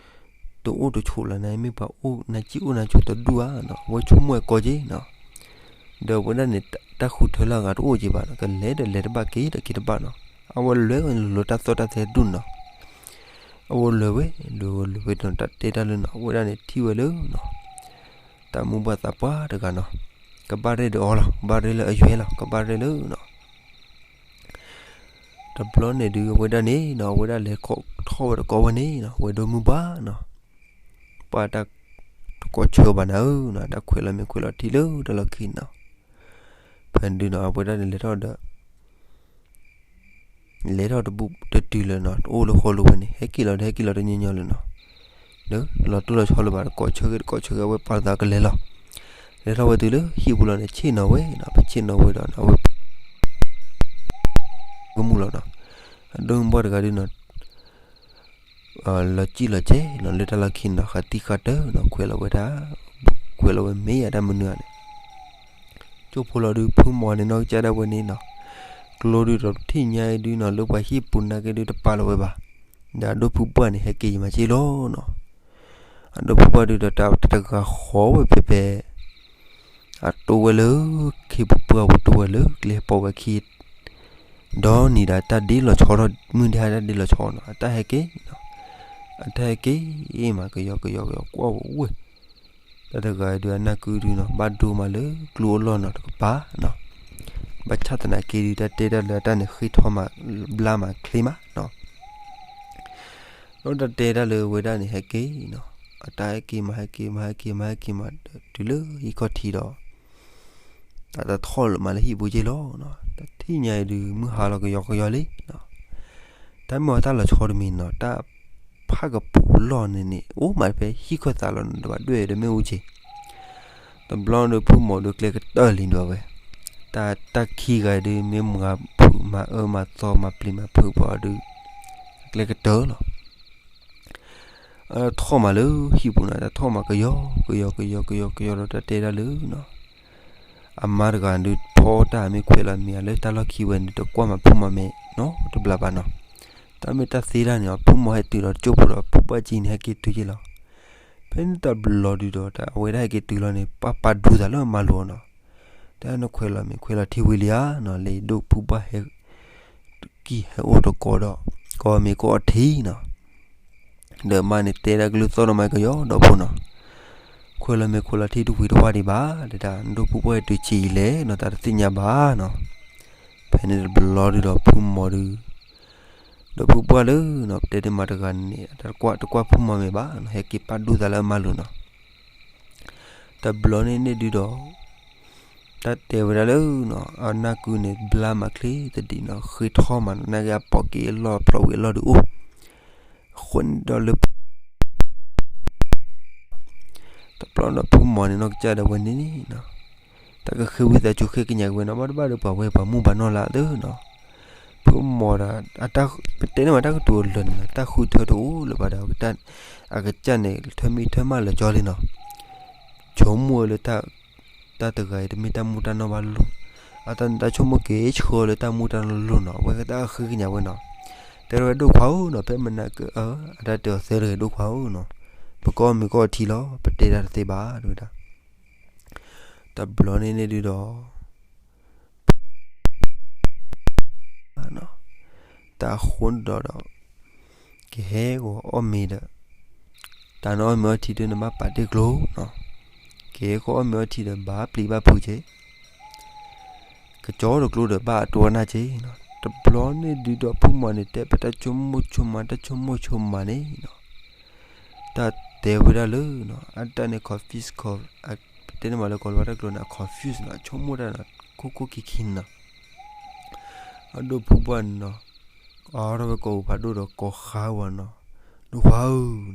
တအိၣ်တဆိးလၢနၤ မ့ၢ်ပှၤအိၣ်နၤကံၣ်အိၣ်နၤဆိးတဒူဧါနီၤ အဝဲဆိကမိၣ်ကိးက့ၤနီၤ, ဒီးအဝဲဒၣ်န့ၣ် တၢ်ဃုထၢလၢအဂၤတအိၣ်က့ၤဘၣ်နီၤ ကလဲၤဒီးလဲၤတဘၣ်က့ၤဒီးက့ၤတဘၣ်နီၤ, အဝဲလဲၤလိၤလိၤတၢ်သီၣ်တၢ်သဲတဒူနီၤ, အဝဲလဲၤဝဲ လဲၤဝဲလဲၤဝဲဒီးတၢ်တဲတၢ်လၢနီၤ အဝဲဒၣ်န့ၣ်ထံၣ်ဝဲလၢနီၤ တၢ်မူဘၣ်သးပှၢ်တဂၤနီၤ, ကဘၣ်ရဲၣ်ဒီးအီၤလီၤ ကဘၣ်ရဲၣ်လၢအယွဲလီၤ ကဘၣ်ရဲၣ်လၢနီၤ တဘျီန့ၣ်ဒုး အဝဲဒၣ်န့ၣ်နီၤ အဝဲဒၣ်လဲၤထီၣ်ဝဲတကိးဝဲန့ၣ်နီၤ ဝဲဒိၣ်မုၢ်ဘၣ်နီၤ, ပှၤတၢ်တကိးဆၢဘၣ်နၤဧၢနီၤ တၢ်ခွဲးလီၤမ့ၢ်ခွဲးလီၤထံလၢတလီၢ်ခံနီၤ, ဖဲန့ၣ်ဒုးနီၤ အဝဲဒၣ်န့ၣ်လဲၤထီၣ်ဒီး လဲၤထီၣ်တဘူၣ်တတုၤလၢၤနီၤ တအိၣ်လၢဃီလၢဝဲန့ၣ် ဟဲက့ၤလီၤဒီးဟဲက့ၤလီၤတညီညီလၢၤနီၤ, လီၤတိၢ်လီၤဆီလၢၤဘၣ် တကိးဆၢဂ့ၤတကိးဆၢဂ့ၤ အဝဲပာ်သးကလဲၤလီၤ, လဲၤထီၣ်ဝဲတုၤလၢဟံၣ်ပူၤလီၤန့ၣ် ဆ့ၣ်နီၤဝဲနီၤ ပဆ့ၣ်နီၤဝဲဒီးနီၤ အဝဲ ကမူၣ်လီၤနီၤ, အဒိၣ်မူဘၣ်တဂၤဒုးနီၤ လီၤစံၣ်လီၤစဲးနီၤ လၢတၢ်လီၢ်ခံနီၤ ဃးတံၢ်ဃာ်တၢ်နီၤ ခွဲးလီၤဝဲဒၣ် ခွဲးလီၤဝဲမ့ၢ်ယၤတၢ်မနုၤဧါန့ၣ် ကၠိဖိလီၤဒုး ဖုမီၤန့ၣ်နီၢ်ကစၢ်ဒၣ်ဝဲန့ၣ်နီၤ, ကျိဒုးဒီးထံၣ်ညါအံၤဒုးနီၤ လၢပှၤဟံၣ်ပူၤနာ်က့ဒုးတပာ်လီၤဝဲဘၣ်, ဒီးအဒိၣ်ဖုပှၢ်န့ၣ် ဟဲက့ၤယမၤစ့ၢ်လီၤနီၤ, အဒိၣ်ဖုပှၢ်ဒုးဒီးတၢ်တဂၤဃီဝဲဖဲဖဲ အတိဝဲလၢ ခ့ပပှၢ်ပူၤ တိဝဲလၢကျဲပိာ်ဝဲခံ ဒီနံၤဒီးတၢ်ဒ့လီၤဆီထီၣ် မုၢ်ဒ့ဟါတၢ်ဒ့လီၤဆီနီၤ အတၢ်ဟဲက့ၤနီၤ အတၢ်ဟဲက့ၤမးကယီကယီကယီကွၢ်ဝဲဝ့ၢ် တၢ်တဂၤဒုးအနၢ်ကုဒုနီၤ ဘၣ်ဒိမးလၢကျိအလီၢ်နီၤတကပၤနီၤ ဘၣ်ဆၣ်သနာ်က့ဒုး တၢ်တဲတၢ်လၢအတၢ်န့ၣ်ဃ့ထီၣ်မး ဘျါမးချ့မးနီၤ ဒီးတၢ်တဲတၢ်လၢဝဲဒၣ်န့ၣ် ဟဲက့ၤနီၤ အတၢ်ဟဲက့ၤမး ဟဲက့ၤမး ဟဲက့ၤမး ဟဲက့ၤမး တုၤလၢဟံၣ်ခီၣ်ထံးဒီး တၢ်တထီၣ်လၢမးလၢဟံၣ်ပူၤက့ၤလီၤနီၤ တထံၣ်ညါအံၤဒုး မုၢ်ဟါလီၤကယီကယီလံနီၤ တၢ်မ့ၢ်အီၤတၢ်လီၤဆီတမံၤနီၤ တၢ်ဖးကပူၤလီၢ်န့ၣ်န့ၣ် အိၣ်မးဖဲဟံၣ်ခီၣ်သးလီၤန့ၣ် တဘၣ်ဒွဲၣ်ဒီးမ့ၣ်အူက့ၤ တဘျီဒီးဖုမီၤဒုးကျဲကတၢၢ်လံဒွးဝဲ တၢ်တၢ်ခံဂၤဒုး မ့ၢ်မၤဖုးမၤအၢမၤသီမၤပျံၤမၤဖုးပှၤဒုး ကျဲကတၢၢ်လီၤ ထီၣ်မးလၢဟံၣ်ပူၤနီၤ တၢ်ထီၣ်မးကယီကယီကယီကယီကယီဒီးတၢ်တဲဒၣ်လၢနီၤ အမါတဂၤဒုးဖီတၢ်မ့ၢ်ခွဲးလီၤမ့ၢ် အလၢတၢ်လီၢ်ခံဝဲန့ၣ် တကွၢ်မးဖုမီၤမဲာ်နီတဘျီဘၣ်နီၤ တၢ်မ့ၢ်တၢ်သ့တၢ်န့ၣ် ဖုမီၤဟဲတုၤဒီးတကၠိၢ်ဖိဒီး ဖုပှၢ်ကံန့ၣ် ဟဲက့ၤတုၤက့ၤလီၤ ဖဲန့ၣ်တဘျီဒုးဒီး အဝဲဒၣ်ဟဲက့ၤတုၤလီၤန့ၣ် ပၢ်ပာ်ဒူသးလၢအမါလိၤနီၤ တၢ်နခွဲးလီၤမ့ၢ်ခွဲးလီၤထံဝံၤလံဧါနီၤ လၢဒိၣ်ဖုပှၢ်ဟဲ ကံၢ်ဟဲအိၣ်တကိးဒီး ကိးမ့ၢ်ကိးအီထံနီၤ ဒီးမါန့ၣ်တဲဒၣ်ကလုၢ်သီၣ်ဒီးမါကယီဒီဖိနီၤ ခွဲးလီၤမ့ၢ်ခွဲးလီၤထံတဝံၤတဝါဒံးဘၣ် တဲဒၣ် ဒိၣ်ဖုပှၢ်ဟဲတုၤဆံးအံၤလဲၣ်နီၤ တၢ်တသ့ၣ်ညါဘၣ်နီၤ ဖဲန့ၣ်တဘျီဒုးဒီးဖုမီၤဒုး ဒီးဖုပှၢ်လၢနီၤ ပတဲတမၤတဂၤန့ၣ် တကွၢ်ဖုမီၤမဲာ်ဘၣ်နီၤ ဟဲက့ၤပာ်ဒူသးလၢအမါလိၤနီၤ တဘျီန့ၣ်န့ၣ်ဒုးဒီး တၢ်တဲဝဲဒၣ်လၢနီၤ အနၢ်ကုန့ၣ် ဘျါမးချ့တဒံးနီၤ ဃ့ထီၣ်မးနီၤ နာ်က့အပိာ်က့ၤအလီၢ် ဖျိးဝံၤအလီၢ်ဒုးအိၣ် အဃိန့ၣ်ဒီးလၢ တဘျီဒီးဖုမီၤန့ၣ်နီၢ်ကစၢ်ဒၣ်ဝဲန့ၣ်နီၤ တၢ်ကဃ့ဝံသးစူၤဃ့ကညးက့ၤဝဲနီၤ ဘၣ်တဘၣ်ဒီးပှၤဝဲပှၤမူဘၣ်နီၢ်လၢအသၢနီၤ ဖုမီၤဒီး ပတဲန့ၢ်ဝဲတၢ်ကတိၤအလၢာ်န့ၣ်နီၤ တၢ်ဃုထၢတအိၣ်လၢၤဘၣ်ဒီး အကစၢ်န့ၣ် ထၢမံထၢမၢ်လၢာ်ကၠီလံနီၤ ဆိကမိၣ်ဝဲလၢ တၢ်တဂၤအံၤတမ့ၢ်တၢ်မူတၢ်နီၢ်ဘၣ်လိၤ, အတၢ်န့ၣ်တၢ်ဆိကမိၣ်က့ၤဆှၢလၢတၢ်မူတၢ်နီၢ်လိၤနီၤ, အဝဲကတၢ်ဃ့ကညးဝဲနီၤ, တဲဝဲဒိၣ်ခွါဧၢနီၤ, ဖဲမနၤက အတၢ်တဲအီၤသၢတဂ့ၤ ဒိၣ်ခွါဧၢနီၤ, ပကအီၣ်မ့ၤကအီထံလီၤ, ပတဲတၢ်တသ့ဘၣ် တဲဝဲဒၣ်, တဘျီန့ၣ်န့ၣ်ဒုးဒီး တၢ်အဃိန့ၣ်ဒီး ကဟဲဂီၤအီၣ်မ့ၤဒီး တၢ်နအီၣ်မ့ၤအီထံဒုးနဘၣ်ပာ်တ့ၢ်ကျိနီၤ, ကဟဲဂီၤအီၣ်မ့ၤအီထံဒီးဘၣ်ပျံၤဘၣ်ဖုးက့ၤ, ကကၠီတကျိဒီးဘၣ်အတိၢ်အနၢ်က့ၤနီၤ, တဘျီန့ၣ်ဒုးဒီးဖုမီၤန့ၣ် တဲပတၢ်ဆိကမိၣ်ဆိကမး တၢ်ဆိကမိၣ်ဆိကမးန့ၣ်နီၤ, တၢ်တဲဝဲဒၣ်လၢနီၤ အတၢ်န့ၣ် confuse တဲန့ၢ်မးလၢကီၤလၤဝါတၢ်ကျိၤန့ၣ် confuse နီၤ, ဆိကမိၣ်တၢ်နီၤ ခိၣ်ခိၣ်ခံခံန့ၣ်နီၤ, အဒိၣ်ဖုပှၢ်န့ၣ်နီၤ အီထီၣ်ဝဲကိာ်ပူၤဖးဒိၣ်ဒီးကိးဃါဝဲနီၤ, ဒိၣ်ခွါဧၢနီ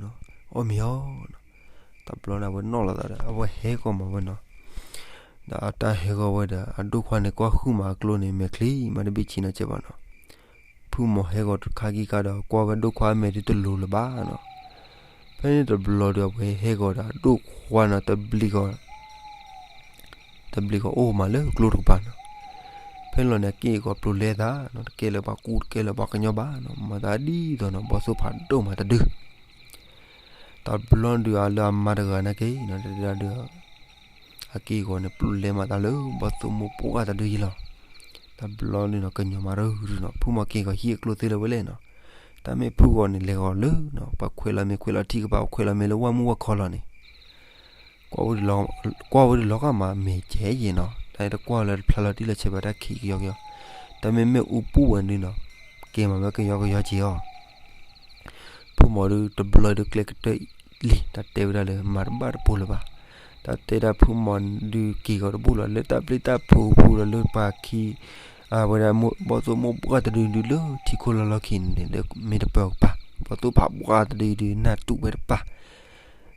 ၤ, အီၣ်မ့ၤအီၤနီၤ, တဘျီန့ၣ် အဝဲနီၣ်လီၤသးဒီး အဝဲဟဲဂီၤမးဝဲနီၤ, ဒီးအတၢ်ဟဲဂီၤဝဲဒီး အဒိၣ်ခွါန့ၣ် ကွၢ်ဃုမးအကျိန့ၣ် မဲာ်ချံမးတဘ့ၣ်ဆံးနီၤကဲဘၣ်နီၤ, ဖုမီၤဟဲဂီၤတခါခံခါဒီး ကွၢ်ဝဲဒိၣ်ခွါအမဲာ်ဒုးတလိၤလၢၤဘၣ်နီၤ, ဖဲန့ၣ်တဘျီဒီး အဝဲဟဲဂီၤဒီး အဒိၣ်ခွါနီၤ တဘျီဂီၤ တဘျီဂီၤအိၣ်မးလၢကျိတကပၤနီၤ, ဖဲလီၤန့ၣ် အက့ၢ်အဂီၤပျိၤလဲသးနီၤ, တကဲလၢၤပှၤကူ တကဲလၢၤပှၤကညီဘၣ်နီၤ, မၤသးဒ်သိးနီၤ ဘီၣ်သိၣ်ဖးဒိၣ်မးတဒု, တဘျီဒုးအလၢအမါတဂၤနာ်က့နီၤ တဲဒၣ်ဒုး အက့ၢ်အဂီၤန့ၣ် ပျိၤလဲမးသးလၢ ဘီၣ်သိၣ်မိၢ်ပှၢ်တဒုယံၤလီၤ, တဘျီဒုးနီၤ ကညီၤမးတဒုနီၤ, ဖုမီၤက့ၤဂီၤဟံၣ်အကျိသ့လၢၤဝဲလဲၣ်နီၤ, တၢ်မ့ၢ်ဖုဂီၤန့ၣ် လဲၤဂီၤလၢနီၤ ပှၤခွဲးလီၤမ့ၤခွဲးလီၤထံကပၤ ပှၤခွဲးလီၤမ့ၤလၢဝၣ်မုၢ်ဝၣ်ခီလီၤန့ၣ် ကွၢ်ဝဲဒၣ်လီၤကမး မ့ၢ်ကဲယဲၢ်နီၤ, တၢ်တကွၢ်လၢတဖျါလီၤတံၢ်လီၤဆဲးဘၣ် တၢ်ခံးကယီကယီ, တၢ်မ့မ့ၢ်အူပူၤဝဲဒုးနီၤ ကဲမးဝဲကယီကယီက့ၤအီၤ, ဖုမီၤဒုးတဘျီဒုးကျဲကတၢၢ်လံ တၢ်တဲဝဲဒၣ်လၢမၤတဘၣ်တပိၤလၢၤဘၣ်, တၢ်တဲဒၣ်ဖုမီၤဒုးက့ၤဂီၤတဘူၣ်လီၤ လၢတၢ်ပျံၤတၢ်ဖုးအပူၤဒီးလၢပှၤခံ အဝဲဒၣ်ဘီၣ်သိၣ်မိၢ်ပှၢ်တဒုဒုးလၢထံခိၣ်လီၤလီၢ်ခံန့ၣ် လၢမ့ၢ်တပၢၢ်ကပၤ ဘီၣ်သိၣ်ဖးပှၢ်တဒုဒုးနၢ်တူၢ်ဝဲတပၢ်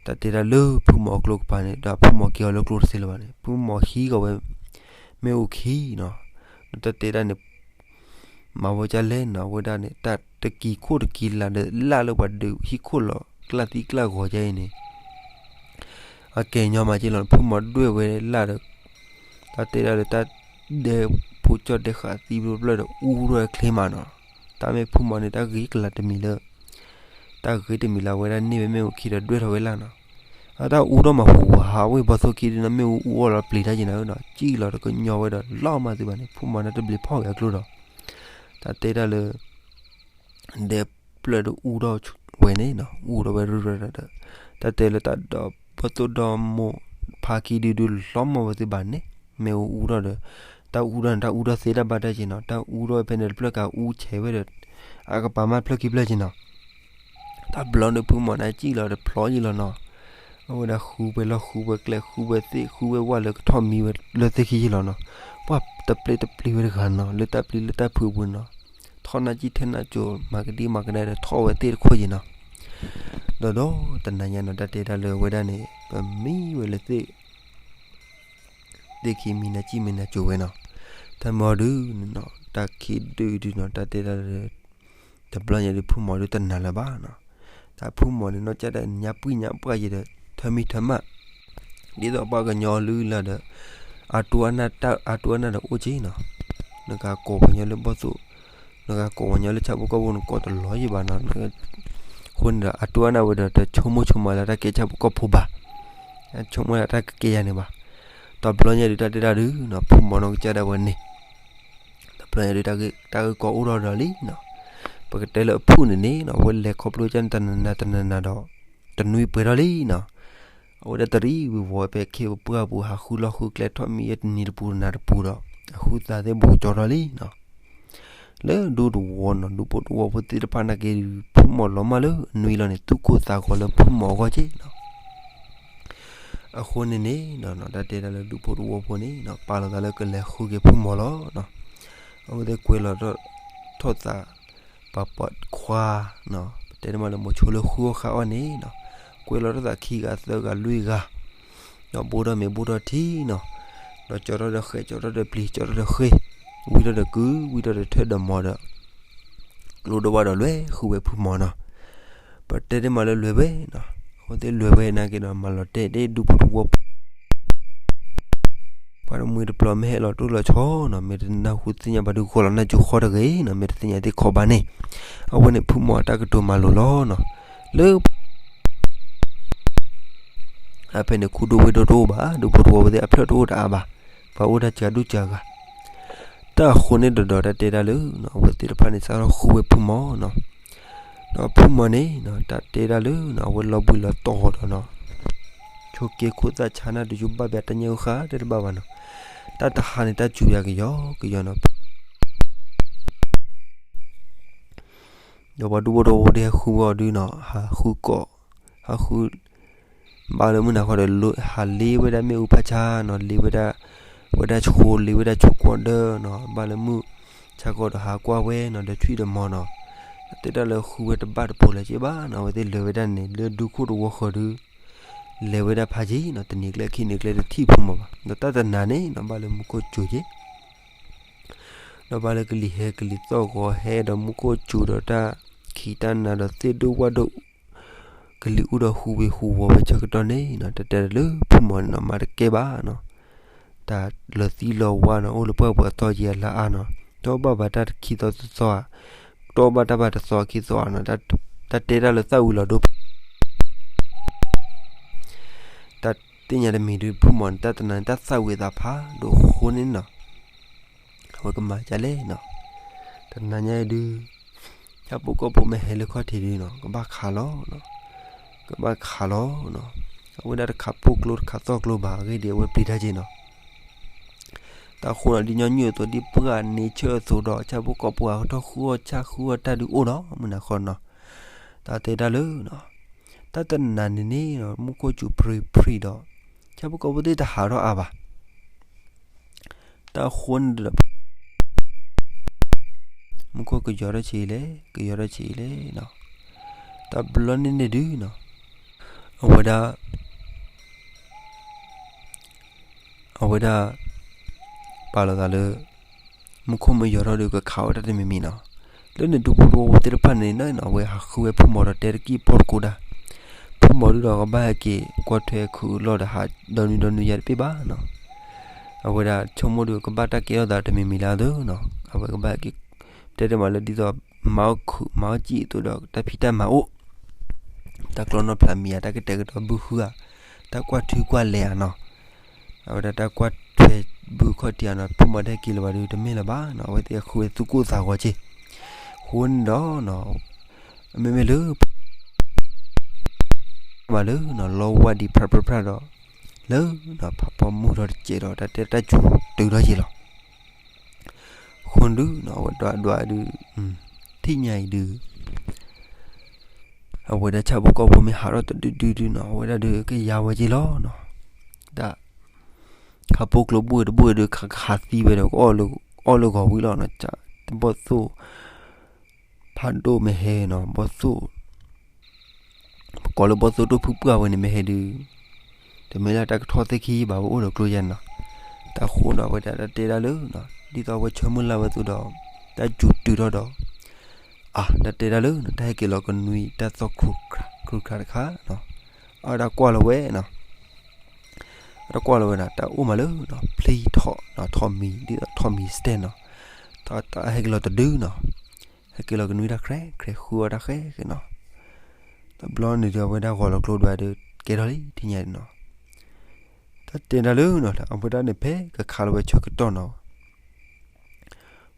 တၢ်တဲဒၣ်လၢဖုမီၤအကျိကပၤန့ၣ် ဒီးဖုမီၤက့ၤအီၤလၢကျိတသ့လၢၤဘၣ်န့ၣ် ဖုမီၤဟံးဂီၤဝဲ မ့ၣ်အူခံနီၤ, ဒီးတၢ်တဲဒၣ်န့ၣ် မၤဝဲကၢ်လဲၣ်နီၤ အဝဲဒၣ်န့ၣ် တၢ်တကံၤခိၣ်တကံၤလၢ်ဒီးလၢ်လၢပှၤဒုးဟံၣ်ခိၣ်လီၤကျၢ်သံကျၢ်ဂီၤကဲအံၤန့ၣ် အကဲညီမးက့ၤလီၤ ဖုမီၤဒွဲၣ်ဝဲလၢ်ဒီး တၢ်တဲဒၣ်လၢတၢ်ဒဲဖိကၠီၣ်ဒဲဃာ်သံဘျီဘျီဒီးအူထီၣ်ဝဲချ့မးနီၤ, တၢ်မ့ၢ်ဖုမီၤန့ၣ် တၢ်ဂ့ၤကလၤတမံၤလၢ တၢ်ဂ့ၤတမံၤလၢအဝဲဒၣ်န့ၢ်ဝဲမ့ၣ်အူခံဒီးဒွဲၣ်ထီၣ်ဝဲလၢ်နီၤ, အတၢ်အူထီၣ်မးပူၤပူၤ ဟးဝ့ၢ်ဘီသိၣ်ခံဒုနီၤ မ့ၣ်အူအူအီၣ်လီၤပျံၤတၢ်က့ၤနၤဧၢနီၤ, စံၣ်လီၤတကညီဝဲဒီး လီၤမးသုဘၣ်န့ၣ် ဖုမီၤန့ၣ်တဘျီဖီၣ်က့ၤအကျိဒီး တၢ်တဲတၢ်လၢ ဒဲပျၢၢ်တအူထီၣ်ဝဲန့ၣ်နီၤ, အူထီၣ်ဝဲရၢၢ်ရၢၢ်ဒီး တၢ်တဲလၢတၢ်ဒီးဘီသိၣ်ဒီမိၢ်ဖါခံဒုဒု လီၤမးဝဲသုဘၣ်န့ၣ် မ့ၣ်အူအူထီၣ်ဒီး တၢ်အူထီၣ်န့ၣ် တၢ်အူထီၣ်သ့တၢ်ဘၣ်တၢ်က့ၤနီၤ, တၢ်အူထီၣ်ဝဲဖဲန့ၣ်တဖျၢၣ်ကးအူဆဲးဝဲဒီး အကပၤမးတဖျၢၣ်ခံဖျၢၣ်က့ၤနီၤ. တဘျီန့ၣ်ဖုမီၤန့ၣ်စံၣ်လီၤတဖျီယံာ်လီၤနီၤ, အဝဲဒၣ်ဃုဝဲလီၢ်ဃုဝဲကျဲ ဃုဝဲသ့ၣ် ဃုဝဲဝၣ်လၢကထီၣ်မံဝဲလၢသ့ၣ်ခံယံာ်လီၤနီၤ, ပှၤတပျ့တပျ့ၤဝဲတဂၤနီၤ လၢတၢ်ပျံၤလၢတၢ်ဖုးအပူၤနီၤ, ထီၣ်နၢ်စံၣ်ထၢနၢ်ကၠိ မၤကဒံမၤကဒါဒီးထီၣ်ဝဲသ့ၣ်တခိၣ်ယံာ်နီၤ. ဒီးဒီးတနၤညါနီၤ တၢ်တဲတၢ်လၢဝဲဒၣ်န့ၣ် ပမံဝဲလၢသ့ၣ် သ့ၣ်ခံမံၤနၤစံၣ်မံၤနၤကၠိဝဲနီၤ, တၢ်မၤဒုနီၤ တၢ်ခံဒုဒုနီၤ တၢ်တဲတၢ်လၢ တဘျီညါဒုဖုမီၤဒုတနာ်လၢၤဘၣ်နီၤ, တၢ်ဖုမီၤန့ၣ်နီၢ်ကစၢ်ဒၣ်ညါပှံၢ်ညါပှၢ်ယံၤဒီး ထၢမံထၢမး ဒ်သိးပှၤကညီလုၢ်လၢ်ဒီး အတိအနၢ်တၢ်အတိအနၢ်ဒီးအိၣ်က့နီၤ, နကကိးပှၤကညီလၢဘီၣ်သိၣ် နကကိးပှၤကညီလၢဆၣ်ဖိကီၢ်ဖိနကိးတလီၤယံၤဘၣ်နီၤ, အဃိန့ၣ်ဒီး အတိအနၢ်ဝဲဒီးတဆိကမိၣ်ဆိကမးလၢတၢ်ကဲဆၣ်ဖိကီၢ်ဖိဘၣ်, ဆိကမိၣ်လၢတၢ်ကကဲယၤန့ၣ်ဘၣ်. တဘျီညါဒုတၢ်တဲတၢ်ဒုနီၤ ဖုမီၤနီၢ်ကစၢ်ဒၣ်ဝဲန့ၣ် တဘျီညါဒုတၢ်ဂ့ၢ်ကီအိၣ်ထီၣ်ဒီးလံနီၤ, ပကတဲလၢအဖုၣ်န့ၣ်န့ၣ်နီၤ အဝဲလဲၤခီဖျိကၢ်န့ၣ်တနၤနၤတနၤနၤဒီး တနွံပှဲၤထီၣ်လံနီၤ, အဝဲဒၣ်တရံးဝံၤဝီၤဖဲခ့ပှၢ်ပူၤ ဟးဃုလီၢ်ဃုကျဲထီၣ်မံယဲၢ်တနံၤတပူၤတနၤတပူၤဒီး အဃုသးသ့ၣ်ဘူးကကၠီထီၣ်လံနီၤ. လၢဒူသဝီနီၤ ဒူဖိသဝီဖိသ့ၣ်တဖၣ်နာ်က့ ဖုမီၤလီၤမၢ်လၢအနွံလီၤန့ၣ် သူၣ်ကိၢ်သးဂီၤလၢဖုမီၤအဂီၢ်က့နီၤ. အဃိန့ၣ်န့ၣ် တၢ်တဲတၢ်လၢဒူဖိသဝီဖိန့ၣ် ပာ်လီၤသးလၢကလဲၤဃုက့ၤဖုမီၤလီၤနီၤ. အဝဲသ့ၣ်ကွဲးလီၤထီၣ်သး ပှၤပိာ်ခွါနီၤ ပတဲတမးလၢမိၤဆိလၢဃုအီၣ်ဃါအီၣ်န့ၣ်နီၤ ကွဲးလီၤထီၣ်သးခံဂၤသၢဂၤလွံၢ်ဂၤ ဒီးဘိၣ်ထီၣ်မ့ၤဘိၣ်ထီၣ်ထံနီၤ ဒီးကၠီထီၣ်ဒီးဃဲး ကၠီထီၣ်ဒီးပျံၤ ကၠီထီၣ်ဒီးဃ့ၢ် ဝံထီၣ်ဒီးကု ဝံထီၣ်ဒီးထၢဒီးမီၤဒီး ကျိဒိၣ်ဝၣ်ဒီးလွဲၤဃုဝဲဖုမီၤနီၤ. ပတဲတမးလၢလွဲၤဝဲနီၤ အဃိသ့ၣ်လွဲၤဝဲနာ်က့ဒီး မၤလီၤတဲာ်ဒ့ဒူဖိသဝီဖိ ပှၤတမှံၤတပျီၤမ့ၢ်ဟဲလီၤတိၢ်လီၤဆီနီၤ မ့ၢ်တနၢ်ဟူသ့ၣ်ညါဘၣ်ဒုး ဂီၤလီၤနၢ်ကၠိဃီတဂ့ၤနီၤ မ့ၢ်တသ့ၣ်ညါသ့ၣ်ခီဘၣ်န့ၣ် အဝဲန့ၣ်ဖုမီၤအတၢ်ကတိၤမၤလိာ်လီၤနီၤ လၢ အဖဲန့ၣ် ခူဒိၣ်ဝ့ၢ်ဒိၣ်တအိၣ်ဘၣ် ဒူဖိသဝီဖိသ့ၣ်အဖျၢၣ်တအိၣ်တအါဘၣ် ပှၤအိၣ်တၢ်စှၤဒူၣ်စှၤဂၤ တၢ်အဃိန့ၣ်ဒီးဒီးတၢ်တဲတၢ်လၢ အဝဲသ့ၣ်တဖၣ်န့ၣ် စးထီၣ်ဃုဝဲဖုမီၤနီၤ ဒီးဖုမီၤန့ၣ် တၢ်တဲတၢ်လၢ အဝဲလီၤဘှံးလီၤတီၤဒီးနီၤ ဆိးက့ခိၣ်သၣ်ဆါနၢ်ဒုး ယိဘၣ်ဘၣ်တၢ်ညၣ်အုၣ်ဃာ်တတဘၣ်ဘၣ်နီၤ တၢ်တဟါန့ၣ် တၢ်စူၤယၤကယီကယီနီၤ ဒီးပှၤဒူဖိသဝီဖိသ့ၣ်ဟဲဃုဝဲအီၤဒုနီၤ ဟးဃုကိး ဟးဃု ဘၣ်လၢမုၢ်နၤဃီဒီး ဟးလ့ဝဲဒၣ်မ့ၣ်အူဖးဆါနီၤ လ့ဝဲဒၣ် ဝဲဒၣ်ဆိ လ့ဝဲဒၣ်ဆိကွီၤဒၢနီၤ ဘၣ်လၢမုၢ်ဆါခီဒီးဟးကွၢ်ဝဲနီၤ ဒီးဆွံၣ်ဒီးမီၤနီၤ တဲတၢ်လၢဃုဝဲတဘၣ်တပိၤလၢၤက့ဘၣ်နီၤ အဝဲသ့ၣ်လဲၤဝဲဒၣ်န့ၣ် လၢဒူခိၣ်သဝီဃီဒီး လဲၤဝဲဒၣ်ဖးယံၤနီၤ တနံၤကျဲခံနံၤကျဲတထံၣ်ဖုမီၤဘၣ် ဒီးတၢ်တနၤန့ၣ်နီၤ ဘၣ်လၢမူခိၣ်စူၤက့ၤ ဒီးဘၣ်လၢကလံၤဟဲကလံၤသီၣ်ဂီၤဟဲဒီးမူခိၣ်စူၤဒီးတၢ်ခံးတၢ်နၤဒီးသ့ၣ်ဒိၣ်ဝၣ်ဒိၣ် ကလံၤအူဒီးဟူးဝ့ၤဟူးဝီၤဝဲဆၢကတီၢ်န့ၣ်နီၤ တၢ်တဲတၢ်လၢဖုမီၤန့ၣ်နီၤ မၤတကဲဘၣ်နီၤ တၢ်လီၤသံလီၤဝါနီၤ အိၣ်လၢပှၢ်ပှၤသီယံၤအလါအါနီၤ တအီၣ်ဘၣ်ဘၣ်တၢ်တခံသီသီဧါ တအီၣ်ဘၣ်တၢ်ဘၣ်တသီခံသီဧါနီၤ တၢ်တဲတၢ်လၢသၣ်ဝံၤလီၤဒိ တၢ်သ့ၣ်ညါတမံၤဒုး ဖုမီၤန့ၣ် တၢ်တနၤန့ၣ် တၢ်သၣ်ဝံၤအသးဖးဒိၣ်အဃိန့ၣ်နီၤ အဝဲကမၤဒ်လဲၣ်နီၤ တနၤညါအံၤဒုး ဆၣ်ဖိကီၢ်ဖိမ့ၢ်ဟဲလၢခီၣ်ထံးဒုးနီၤ ကဘၣ်ခးလီၤနီၤ ကဘၣ်ခးလီၤနီၤ အဝဲဒၣ်တခးပိာ်ကျိတခးသီၣ်ကျိဘၣ် အဂ့ၢ်ဒ်အံၤ အဝဲပျံၤတၢ်က့ၤနီၤ တၢ်ဃိနီၤ ဒ်ညီနုၢ်အသိး ဒ်ပှၢ် nature အသိးဒီး ဆၣ်ဖိကီၢ်ဖိအကထီၣ်ဃုအီၣ်ဆၣ် ဃုအီၣ်တၢ်ဒုးအိၣ်ဒီး မုၢ်နၤဃီနီၤ တၢ်တဲတၢ်လၢနီၤ တၢ်တနၤန့ၣ်န့ၣ် မူခိၣ်စူၤဖြံဖြံဒီး ဆၣ်ဖိကီၢ်ဖိသ့ၣ်တဟးထီၣ်အါဘၣ် တၢ်ဃိန့ၣ်ဒီး မူခိၣ်ကယီၤထီၣ်ဆံးလဲၣ် ကယီၤထီၣ်ဆံးလဲၣ်နီၤ တဘျီန့ၣ်န့ၣ်ဒုးနီၤ အဝဲဒၣ် အဝဲဒၣ် ပာ်လီၤသးလၢ မူခိၣ်မ့ၢ်ယီၤထီၣ်ဒီးကခးဝဲတၢ်တမံၤမံၤနီၤ လၢန့ၣ်ဒူဖိသဝီဖိသ့ၣ်တဖၣ်န့ၣ်နီၤ အဝဲဟးဃုဝဲဖုမီၤဒီးတဲတကံၢ်ပိာ်တကိးဒၣ် ဖုမီၤဒုးဒီးကဘၣ်ဟဲက့ၤကွၢ်ထွဲခုးလီၢ်ဒီးဟးဒီနုၤဒီနုၤယၤတဘ့ၣ်ဘၣ်နီၤ အဝဲဒၣ်ဆိကမိၣ်ဒုးကဘၣ်တၢ်ကဲထီၣ်သးတမံၤမံၤလၢအသိးနီၤ အဝဲကဘၣ်ဟဲက့ၤ တဲတမးလၢဒ်သိး မၤအီၣ်ခုးမၤအီၣ်စံာ်အသိးဒီးတၢ်ဖံးတၢ်မၤအိၣ် တၢ်ကျီနီၢ်ဖျးမံၤဧါ တၢ်ကတဲာ်ကတီၤဘုဃုဧါ တၢ်ကွၢ်ထုကွၢ်လဲၤဧါနီၤ, အဝဲဒၣ်တၢ်ကွၢ်ထွဲဘုခီၣ်ထံးဧါနီၤ, ဖုမီၤတဟဲက့ၤလၢၤဘၣ်ဒီး တမ့ၢ်လၢၤဘၣ်နီၤ, အဝဲသ့ၣ်အဃုဝဲသူၣ်ကိၢ်သးဂီၤက့ၢ်, အဃိန့ၣ်ဒီး မ့မ့ၢ်လၢ မးလၢ လီဝါဒံးဖြၣ်ဖြၣ်ဖြၣ်ဒီး လၢ ဖးဖီမုၢ်ထီၣ်တစဲးဒီး တၢ်တဲတၢ်စူၤတုၤထီၣ်က့ၢ်လီၤ. အဃိန့ၣ်ဒုးနီၤ အဝဲဒွးဒွးဒုး ထံၣ်ညါအံၤဒုး အဝဲဒၣ်ဆၣ်ဖိကီၢ်ဖိမ့ၢ်ဟးထီၣ်တဒုဒုဒုနီၤ အဝဲဒၣ်ဒုးကယါဝဲက့ၢ်လီၤနီၤ, တၢ် ခါပိကျိဘှ့ၣ်တဘှ့ၣ်ဒုး ခါကဟးသံဝဲဒီး ကအီၣ်လၢဂီၤဝံၤလီၤနီၤ, ဘီၣ်သိၣ် ဖးဒိၣ်မ့ၢ်ဟဲနီၤ ဘီၣ်သိၣ် ပကိးလၢဘီၣ်သိၣ်ဒိၣ်ဖုပှၢ်ဝဲန့ၣ်မ့ၢ်ဟဲဒုး တမ့ၢ်လၢတၢ်ကထီၣ်သ့ၣ်ခံဘၣ် ဝဲအိၣ်ဒီးကျိယဲနီၤ, တၢ်ဃိဒီး အဝဲဒၣ်တၢ်တဲဒၣ်လၢ ဒ်သိးအဝဲဆၢမုၢ်လၢ်ဝဲအသိးဒီး တၢ်စူၤတုၤထီၣ်ဒီး အါ တၢ်တဲဒၣ်လၢ တၢ်ဟဲက့ၤလီၤကနွံ တၢ်သီၣ်ခရူၣ်ခရၣ်ခရူၣ်ခရၣ်တခါနီၤ, အတၢ်ကွၢ်လီၤဝဲနီၤ အတၢ်ကွၢ်လီၤဝဲနီၤ တၢ်အိၣ်မးလၢ ဖျံထီၣ်နီၤ ထီၣ်မံၤ ဒ်သိးထီၣ်မံၤစတဲနီၤ, တၢ်ဟဲက့ၤလီၤတဒုနီၤ, ဟဲက့ၤလီၤကနွံတၢ်ခြဲးခြဲးဃုအီၣ်တၢ်ဃဲဃဲနီၤ, တဘျီန့ၣ်ဒီး အဝဲဒၣ်ဂီၤလီၤကျိဒွးဒီး ကဲထီၣ်လံထံၣ်ညါနီၤ, တၢ်တဲဒၣ်လၢနီၤ အဝဲဒၣ်န့ၣ်ဖဲကခးလီၤဝဲဆၢကတီၢ်နီၤ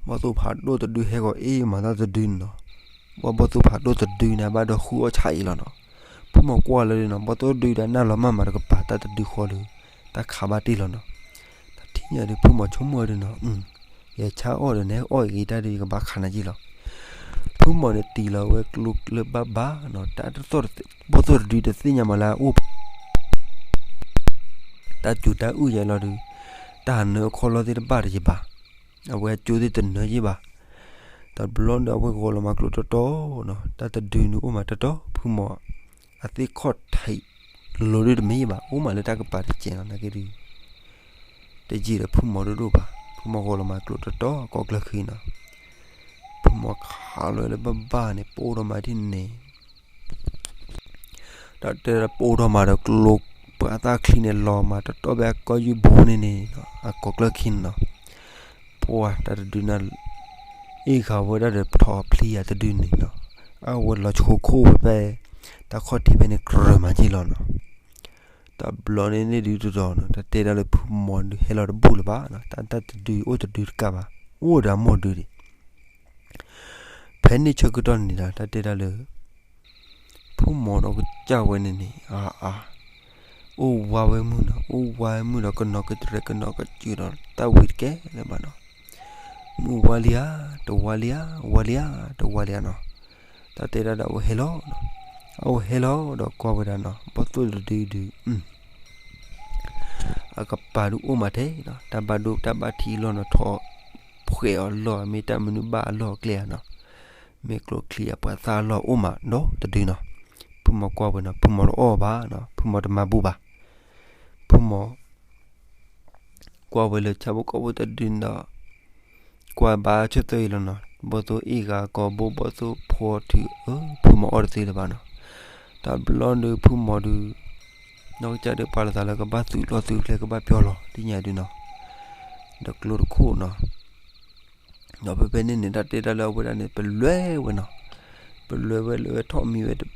ဘီၣ်သိၣ်ဖးဒိၣ်တဒုဟဲဂီၤအ့ၣ်မၤတၢ်တဒုန့ၣ်နီၤ, ဘီၣ်သိၣ်ဖးဒိၣ်တဒုန့ၣ် ဘၣ်ဒီးဃုအီၣ်ဆၣ်အံၤလီၤနီၤ, ဖုမီၤကွၢ်လၢနီၤ ဘီၣ်သိၣ်ဒုဒၣ်နၢ်လီၤမၢ်မးတကပၤ တၢ်တဒုဃီဒီး တၢ်ခးဘၣ်တ့ၢ်လီၤနီၤ, တၢ်ထံၣ်ညါဒီး ဖုမီၤဆိကမိၣ်ဝဲဒုးနီၤ ယဆါအီၣ်ဒီး နဟဲအီၣ်အံၤတၢ်ဒီး ယကဘၣ်ခးနၤက့ၢ်လီၤ, ဖုမီၤန့ၣ်တံၢ်လီၤဝဲကျိလၢဘၣ်ဘၣ်နီၤ တၢ်တသီၣ် ဘီၣ်သိၣ်တဒုတသ့ၣ်ညါမးလၢအအိၣ် တၢ်စူၤတၢ်အုၣ်ယဲလီၤဒီး တၢ်ဟးနၢအခီၣ်လီၢ်သ့ၣ်တဘၣ်တယံၤဘၣ်, အဝဲအကၠိသ့ၣ်တနၢယံၤဘၣ်, တဘျီဒီးအဝဲဂီၤလီၤမၤကျိတီတီနီၤ တၢ်တဒုန့ၣ်အိၣ်မးတီတီ ဖုမီၤ အသ့ၣ်ခီၣ်ထံး လိၤဒုတမ့ၢ်ဘၣ် အိၣ်မးလၢတၢ်ကပၤတစဲးနီၤ နာ်က့ဒုး တယံာ်ဒီးဖုမီၤဒိၣ်ဒိၣ်ဘၣ်, ဖုမီၤဂီၤလီၤမၤကျိတီတီ ကိးကျၢၢ်ခံနီၤ, ဖုမီၤခးလီၤလၢဘၣ်ဘၣ်န့ၣ် ပိၢ်ထီၣ်မးဒ်န့ၣ် တၢ်တဲပိၢ်ထီၣ်မးဒီးကျိ ပှၤသၣ်ချံန့ၣ် လီၤမးတီတီဖဲအကီၢ်ယူၢ်ဘိန့ၣ်န့ၣ် အကိးကျၢၢ်ခံန့ၣ်နီၤ, ပှၤတၢ်တဒုန့ၣ် အ့ၣ်ဃာ်ဝဲဒၣ်ဒီးပထီၣ်ဖျံဧါတဒုန့ၣ်နီၤ, အဝဲလီၤဆှိခိၣ်ဝဲဖဲ တၢ်ခီၣ်ထံးဖဲန့ၣ်ကြၢးမးက့ၢ်လီၤနီၤ, တဘျီန့ၣ်န့ၣ်ဒုးတဒီးနီၤ တၢ်တဲဒၣ်လၢဖုမီၤဒုးဟဲလီၤတဘူၣ်လၢၤဘၣ်နီၤ တၢ်တဒုအိၣ်တဒုတကးဘၣ် အိၣ်ဒီးအမိၢ်ဒုးဒံး ဖဲန့ၣ်ဆၢကတီၢ်န့ၣ်ဒီး တၢ်တဲဒၣ်လၢ ဖုမီၤဒီးကစၢ်ဝဲန့ၣ်န့ၣ် အါအါ အိၣ်ဝါဝဲမုၢ်နီၤ အိၣ်ဝါဝဲမုၢ်ဒီးကနီၤကတြဲၤကနီၤကစၢ်ဒီး တၢ်ဝံၤတကဲလၢၤဘၣ်နီၤ, မုၢ်ဝါလံဧါ တဝါလံဧါ ဝါလံဧါ တဝါလံဧါနီၤ, တၢ်တဲဒၣ်ဒီးအဝဲဟဲလီၤနီၤ, အဝဲဟဲလီၤဒီးကွၢ်ဝဲဒၣ်နီၤ ဘီၣ်သိၣ်တဒုဒုး အကပၤဒုးအိၣ်မးထဲနီၤ တၢ်ဘၣ်ဒိတၢ်ဘၣ်ထံးအလီၢ်နီၤ ထီၣ်ဖှဲးအီၤလီၢ် မ့ၢ်တၢ်မနုၤဘၣ်အလီၢ်အကျဲဧါနီၤ, မ့ၢ်ကျိချံအပှၤသၣ်အလီၢ်အိၣ်မးဒီတဒုနီၤ, ဖုမီၤကွၢ်ဝဲနီၤ ဖုမီၤတအီၣ်ဘၣ်နီၤ ဖုမီၤတမၤဘူၣ်ဘၣ်, ဖုမီၤ ကွၢ်ဝဲလၢဆၣ်ဖိကီၢ်ဖိတဒုန့ၣ်ဒီး ကွၢ်ဘၣ်ဆၢသၢအံၤလီၤနီၤ ဘီၣ်သိၣ်အ့ၣ်ဂၤကိာ်ဘိ ဘီၣ်သိၣ်ဖီထုးအၢ ဖုမီၤအီၣ်တသ့လၢၤဘၣ်နီၤ, တဘျီဒီးဖုမီၤဒုး နီၢ်ကစၢ်ဒုးပာ်လီၤသးလၢကဘၣ်သုးလီၢ်သုးကျဲကဘၣ်ပျီလီၤ ဒ်ညါဒုးနီၤ, ဒီးကျိတခိၣ်နီၤ, ဒီးဖဲဖဲန့ၣ်န့ၣ် တၢ်တဲတၢ်လၢအဝဲဒၣ်န့ၣ် ပလဲၤဝဲနီၤ, ပလဲၤဝဲလဲၤဝဲထီၣ်မံဝဲ ဒီး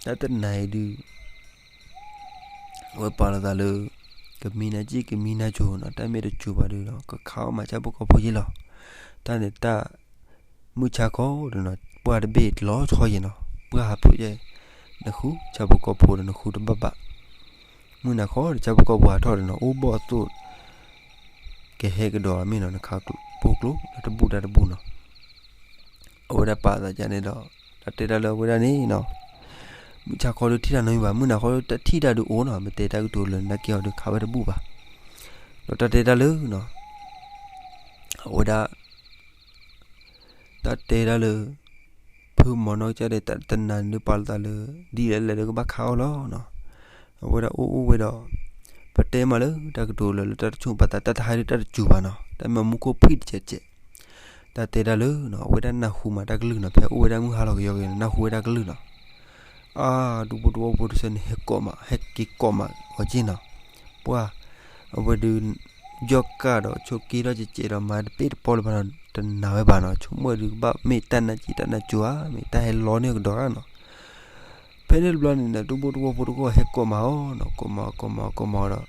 တၢ်တနၤအံၤဒုး အဝဲပာ်လီၤသးလၢ ကမံနၤက့ၢ် ကမံနၤကိၤနီၤ တၢ်မ့ၢ်တကိၤဘၣ်ဒုးဒီး ကခးအီၣ်မၤဆၣ်ဖိကီၢ်ဖိယ့ၢ်လီၤ, တၢ်န့ၣ်တၢ် မုၢ်ဆါခီဒီးနီၤ ပှၢ်တဘ့ၣ်လီၤဆီယ့ၢ်နီၤ ပှၢ်ဟးဖျိးယဲၢ် နဃုဆၣ်ဖိကီၢ်ဖိဒီးနဃုတဘၣ်ဘၣ်, မုၢ်နၤခီဒီးဆၣ်ဖိကီၢ်ဖိဟးထီၣ်ဒီးနီၤ အိၣ်ဘီၣ်သိၣ် ကဟဲကဒီးမ့ၢ်နီၤ နခးပိာ်ကျိလၢတဘူၣ်တၢ်တဘူၣ်နီၤ, အဝဲဒၣ်ပာ်သးဒ်န့ၣ်ဒီး တၢ်တဲတၢ်လၢအဝဲဒၣ်န့ၣ်နီၤ, မုၢ်ဆါခီဒုးထံၣ်တၢ်နီတမံၤဘၣ် မုၢ်နၤခီဒုးတၢ်ထံၣ်တၢ်ဒုးအိၣ်နီၤ မ့ၢ်တဲတၢ်ကတိၤလၢနကဲအီၤဒုးခးဝဲတဘူၣ်ဘၣ်, ဒီးတၢ်တဲတၢ်လၢနီၤ အဝဲဒၣ် တၢ်တဲဒၣ်လၢ ဖုမီၤနီၢ်ကစၢ်ဒီးတၢ်တနၤန့ၣ်ဒုးပာ်လီၤသးလၢ ဒ်လဲၣ်လဲၣ်ဒီးကဘၣ်ခးအီၣ်လီၤနီၤ, အဝဲဒၣ်အိၣ်အိၣ်ဝဲဒီး ပတဲမးလၢတၢ်ကတိၤလၢလၢတၢ်တဆိၣ်ပာ်သး တၢ်တဟါဒုးတၢ်တစူၤဘၣ်နီၤ တၢ်မ့ၢ်မူခိၣ်ဖှံၣ်တစဲးစဲး, တၢ်တဲဒၣ်လၢနီၤ အဝဲဒၣ်နၢ်ဟူမးတၢ်ကလုၢ်နီၤ ဖဲအိၣ်ဝဲဒၣ်မုၢ်ဟါလီၤကယီကယီန့ၣ် နၢ်ဟူဝဲတၢ်ကလုၢ်နီၤ အါ ဒူဖိတဝီဖိတဆၢန့ၣ် ဟဲကိးမး ဟဲက့ၤကိးမးဂီၤက့ၢ်နီၤ, ပှၢ် အဝဲဒုး ယီၢ်ကၢ်ဒီးဆိးက့ထီၣ်ကဲးကဲးဒီးမၤတပ့ၢ်တပီၢ်လၢၤဘၣ်နီၤ တနာ်ဝဲဘၣ်နီၤ ဆိကမိၣ်ဒုးကဘၣ်မ့ၢ်တၢ်နါစံးတၢ်နါစူၤဧါ မ့ၢ်တၢ်ဟဲလီန့ၢ်ကဒီးဧါနီၤ, ဖဲန့ၣ်တဘျီန့ၣ်ဒီး ဒူၣ်ဖိတဝီဖိတဂီၢ်ဟဲကိးမၤအီၤနီၤ, ကိးမၤ ကိးမၤ ကိးမၤဒီး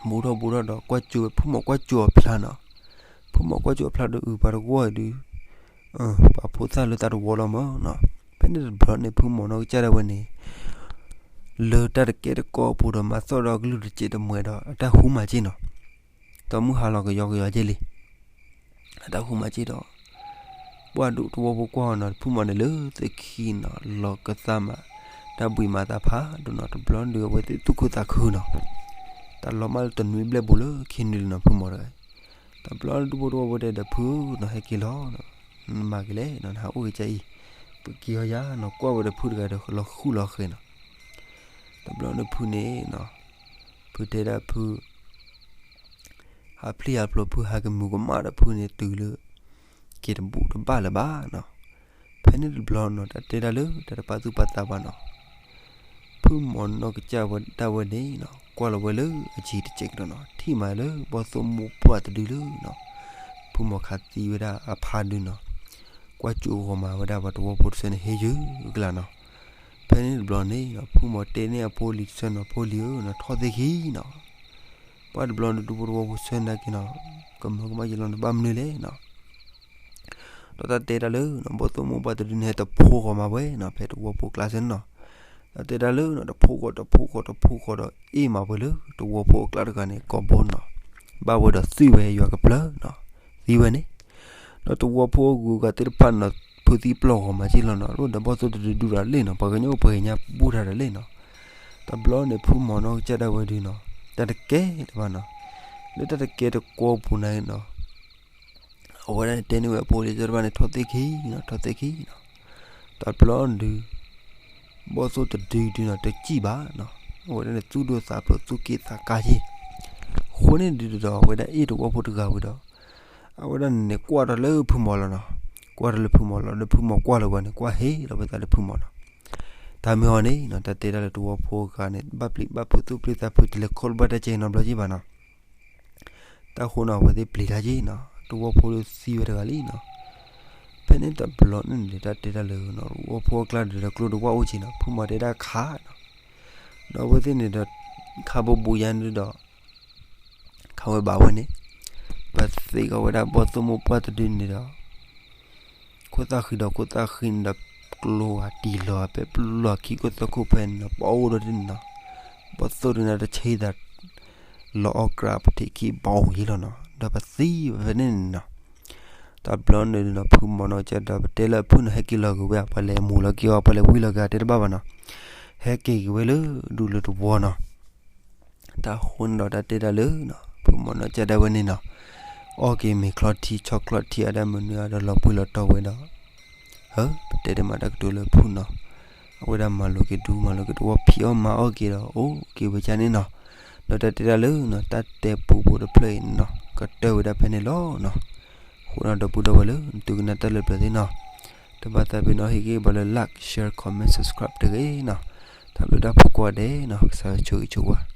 ဘူးထီၣ်ဘူးထီၣ်ဒီး ကွၢ်ကၠိဝဲ ဖုမီၤကွၢ်ကၠိအဖျါနီၤ. ဖုမီၤကွၢ်ကၠိအဖျါဒီး အုၣ်ပှၤတဂီၢ်အံၤဒုး ပှၤဖိသၣ်လၢတၢ်တဝီလီၤမၢ်နီၤ. ဖဲန့ၣ်တဘျီန့ၣ် ဖုမီၤနီၢ်ကစၢ်ဒၣ်ဝဲန့ၣ် လၢတၢ်တကဲတကိးအပူၤဒီး မၤသီၣ်ဒီးအကလုၢ်တစဲးတမှဲးဒီး အတၢ်ဟူမၤစ့ၢ်နီၤ. ဒီးမုၢ်ဟါလီၤကယီကယီက့လံ အတၢ်ဟူမၤစ့ၢ်ဒီး ပှၤဒူၣ်တဝီဖိကွၢ်အီၤနီၤ, ဖုမီၤန့ၣ်လၢသ့ၣ်ခံနီၤ, လီၤကသးမး တၢ်ဘှံးမၤသးဖးဒိၣ်နီၤ. တဘျီဒုးအဝဲသ့ၣ်သူၣ်ခုသးခုနီၤ, တၢ်လီၤမၢ်လၢတနွံဘျဲၣ်ဘိလၢခံနွံလံနီၤ ဖုမီၤတဂၤ. တဘျီဒူၣ်ဖိတဝီဖိတဲဒီး ဖုဧၢနီၤ, ဟဲက့ၤလီၤနီၤ, နမၤက့ၤလဲၣ်နီၤ, နဟးအိၣ်က့ၤကၢ်အံၤ, ပက့ၤအီၤယၤနီၤ. ကွၢ်ဝဲဒီးဖုတဂၤဒီး လီၤဃူလီၤဃဲၤနီၤ. တဘျီန့ၣ်ဖုန့ၣ်နီၤ, ဖုတဲဒၣ်ဖု ဟးဖျံးဟးဖျိး ဖုဟးကမူၤကမၣ်ဒီး ဖုန့ၣ်တုၤလၢ က့ၤတဘူၣ်တဘၣ်လၢၤဘၣ်နီၤ. ဖဲန့ၣ်တဘျီနီၤ တၢ်တဲတၢ်လၢ တၢ်တပာ်သူၣ်ပာ်သးဘၣ်နီၤ. ဖုမီၤနီၢ်ကစၢ်ဝဲဒၣ်ဝဲန့ၣ်နီၤ ကွၢ်လီၤဝဲလၢအယံၤတစဲးကဒီးနီၤ, ထံၣ်မးလၢဘီၣ်သိၣ်မိၢ်ပှၢ်တဒုလၢနီၤ, ဖုမီၤခးသံဝဲဒၣ်အဖါဒုနီၤ, ကွၢ်ကၠိဂီၤမၤဝဲဒၣ်ပှၤတဝီဖိတဆၢန့ၣ် ဟ့ယုၢ်ကလးနီၤ. ဖဲန့ၣ်တဘျီန့ၣ်နီၤ ဖုမီၤတဲန့ၢ်အဖိလံၤတဆၢနီၤ, ဖိလံၤဧၢနီၤ, ထီၣ်သ့ၣ်ခံနီၤ. ပှၤတဘျီန့ၣ် ဒူၣ်ဖိတဝီဖိဆၢနာ်က့နီၤ, ကမၢကမၣ်ယလီၤနီၤ, ဘၣ်မနုၤလဲၣ်နီၤ. ဒီးတၢ်တဲတၢ်လၢနီၤ ဘီၣ်သိၣ်မိၢ်ပှၢ်တဒုန့ၣ် ဟဲတဖိဂီၤမၤဝဲနီၤ ဖဲတဝီဖိအကျါစၢၤနီၤ. တၢ်တဲတၢ်လၢနီၤ တဖိဂီၤ တဖိဂီၤ တဖိဂီၤဒီး အ့ၣ်မးဝဲလၢတဝီဖိအကျါတဂၤန့ၣ် ကိးဘိနီၤ, ဘၣ်ဝဲဒီးသွံၣ်ဝဲယွၤကပျၢၤနီၤ, သံဝဲန့ၣ်. ဒီးတဝီဖိအဂုၤအဂၤသ့ၣ်တဖၣ်နီၤ ဖုသံပျီၢ်ဂီၤမၤစ့ၢ်လီၤနီၤ, ဒီးဘီၣ်သိၣ်တဒုဒူၣ်တၢ်လဲၣ်နီၤ, ပှၤကညီပှၤကညီဘူၣ်တၢ်တၢ်လဲၣ်နီၤ. တဘျီန့ၣ် ဖုမီၤနီၢ်ကစၢ်ဒၣ်ဝဲဒုနီၤ တၢ်တကဲလၢၤဘၣ်နီၤ, လၢတၢ်တကဲတကိးပူၤန့ၣ်နီၤ အဝဲဒၣ်န့ၣ်တဲန့ၢ်ဝဲအဖိလံၤတဖၣ်န့ၣ် ထီၣ်သ့ၣ်ခံနီၤ, ထီၣ်သ့ၣ်ခံနီၤ. တဘျီဒုး ဘီၣ်သိၣ်တဒုဒုနီၤ တစံၣ်ဘၣ်နီၤ, အဝဲဒၣ်န့ၣ်သူၣ်ဒိၣ်သးဖျိး သူၣ်က့ၣ်သးကါက့ၤ. အဃိန့ၣ်ဒုးဒီး အဝဲဒၣ်အ့ၣ်တဝီဖိတဂၤဝံၤဒီး အဝဲဒၣ်န့ၣ်ကွၢ်ထီၣ်လၢဖုမီၤလီၤနီၤ, ကွၢ်ထီၣ်လၢဖုမီၤလီၤ, ဒီးဖုမီၤကွၢ်လၢၤဝဲန့ၣ် ကွၢ်ဟ့ၣ်လီၤဝဲသးလၢဖုမီၤနီၤ. တၢ်မ့ၢ်ဟီန့ၣ်နီၤ တၢ်တဲတၢ်လၢတဝီဖိအဂၤန့ၣ် ဘၣ်ပျံၤဘၣ်ဖုး သူၣ်ပျံၤသးဖုး တလဲၤခီၣ်လိာ်ဘၣ်တၢ်ကဲနီတဘျီက့ဘၣ်နီၤ. တၢ်ဃိနီၤ အဝဲသ့ၣ်ပျံၤတၢ်က့နီၤ, တဝီဖိဒီးသံဝဲတဂၤလံနီၤ. ဖဲန့ၣ်တဘျီန့ၣ်န့ၣ် တၢ်တဲတၢ်လၢနီၤ တဝီဖိအကျါဒုးဒီး ကျိတဝၣ်အိၣ်က့နီၤ, ဖုမီၤတဲဒၣ်ခးနီၤ. ဒီးအဝဲသ့ၣ်န့ၣ်ဒီး ခးဘူးဘူးယါန့ၣ်ဒီး ခးဝဲဘၣ်ဝဲန့ၣ် ပသ့ၣ်ကီးဝဲဒၣ်ဘီၣ်သိၣ်မိၢ်ပှၢ်တဒုန့ၣ်ဒီး ခိၣ်သၣ်ဃံဒီးခိၣ်သၣ်ဃံန့ၣ်ဒီး ကျိဝဲတံၢ်လီၤဖဲပျၢ်ခံခိၣ်သၢခိၣ်ဖဲန့ၣ်နီၤ, ပအိၣ်ဒီးဒ်န့ၣ်နီၤ, ဘီၣ်သိၣ်ဒုန့ၣ်တဆ့သး လီၤအီၣ်ကြးပထံးခံဘီယ့လီၤနီၤ, ဒီးပသံဝဲဖဲန့ၣ်န့ၣ်နီၤ. တဘျီန့ၣ်နီၤ ဖုမီၤနီၢ်ကစၢ်ဒီး ပတဲလၢအဖုနီၤ ဟဲက့ၤလီၤက့ၤဝဲ ပှၤလဲၤမူၤလီၤက့ၤအီၤ ပှၤလဲၤဝံၤလီၤက့ၤအီၤတဘၣ်ဘၣ်နီၤ, ဟဲက့ၤက့ၤဝဲလၢဒူၣ်လၢတဝီနီၤ. တၢ်ဃိန့ၣ်ဒီး တၢ်တဲတၢ်လၢနီၤ ဖုမီၤနီၢ်ကစၢ်ဒၣ်ဝဲန့ၣ်နီၤ အီၣ်က့ၤမ့ၤချီထံ ဆီချီထံ အတၢ်မနုၤအဒီး လီၤပှံၢ်လီၤတီၤဝဲဒီး ဧၢ ပတဲတမၤတၢ်ကတိၤလၢဖုနီၤ, အဝဲဒၣ်မၤလိာ်က့ၤဒူ မၤလိာ်က့ၤတဝီ ဖံးအီၣ်မၤအီၣ်က့ၤဒီး အိၣ်က့ၤဝဲဒ်န့ၣ်နီၤ. ဒီးတၢ်တဲတၢ်လၢနီၤ တၢ်တဲပူဖိတဖျၢၣ်အံၤန့ၣ်နီၤ ကတၢၢ်ဝဲဒၣ်ဖဲန့ၣ်လီၤနီၤ. အဃိနီၤ ဒီပုၢ်ဒီဝဲၢ်လၢ နသုကနၣ်တၢ်လၢပျၢၤသ့ၣ်နီၤ တဘၣ်သးပ့ၤနီၣ် ဟ့ၣ်ဂံၢ်ဘါလၢ like, share, comment, subscribe တဂ့ၤနီၤ. တၢ်ဘျုးတၢ်ဖှိၣ်ကိးဂၤဒဲးနီၤ ကစၢ်ယွၤဆိၣ်ဂ့ၤဆိၣ်ဝါ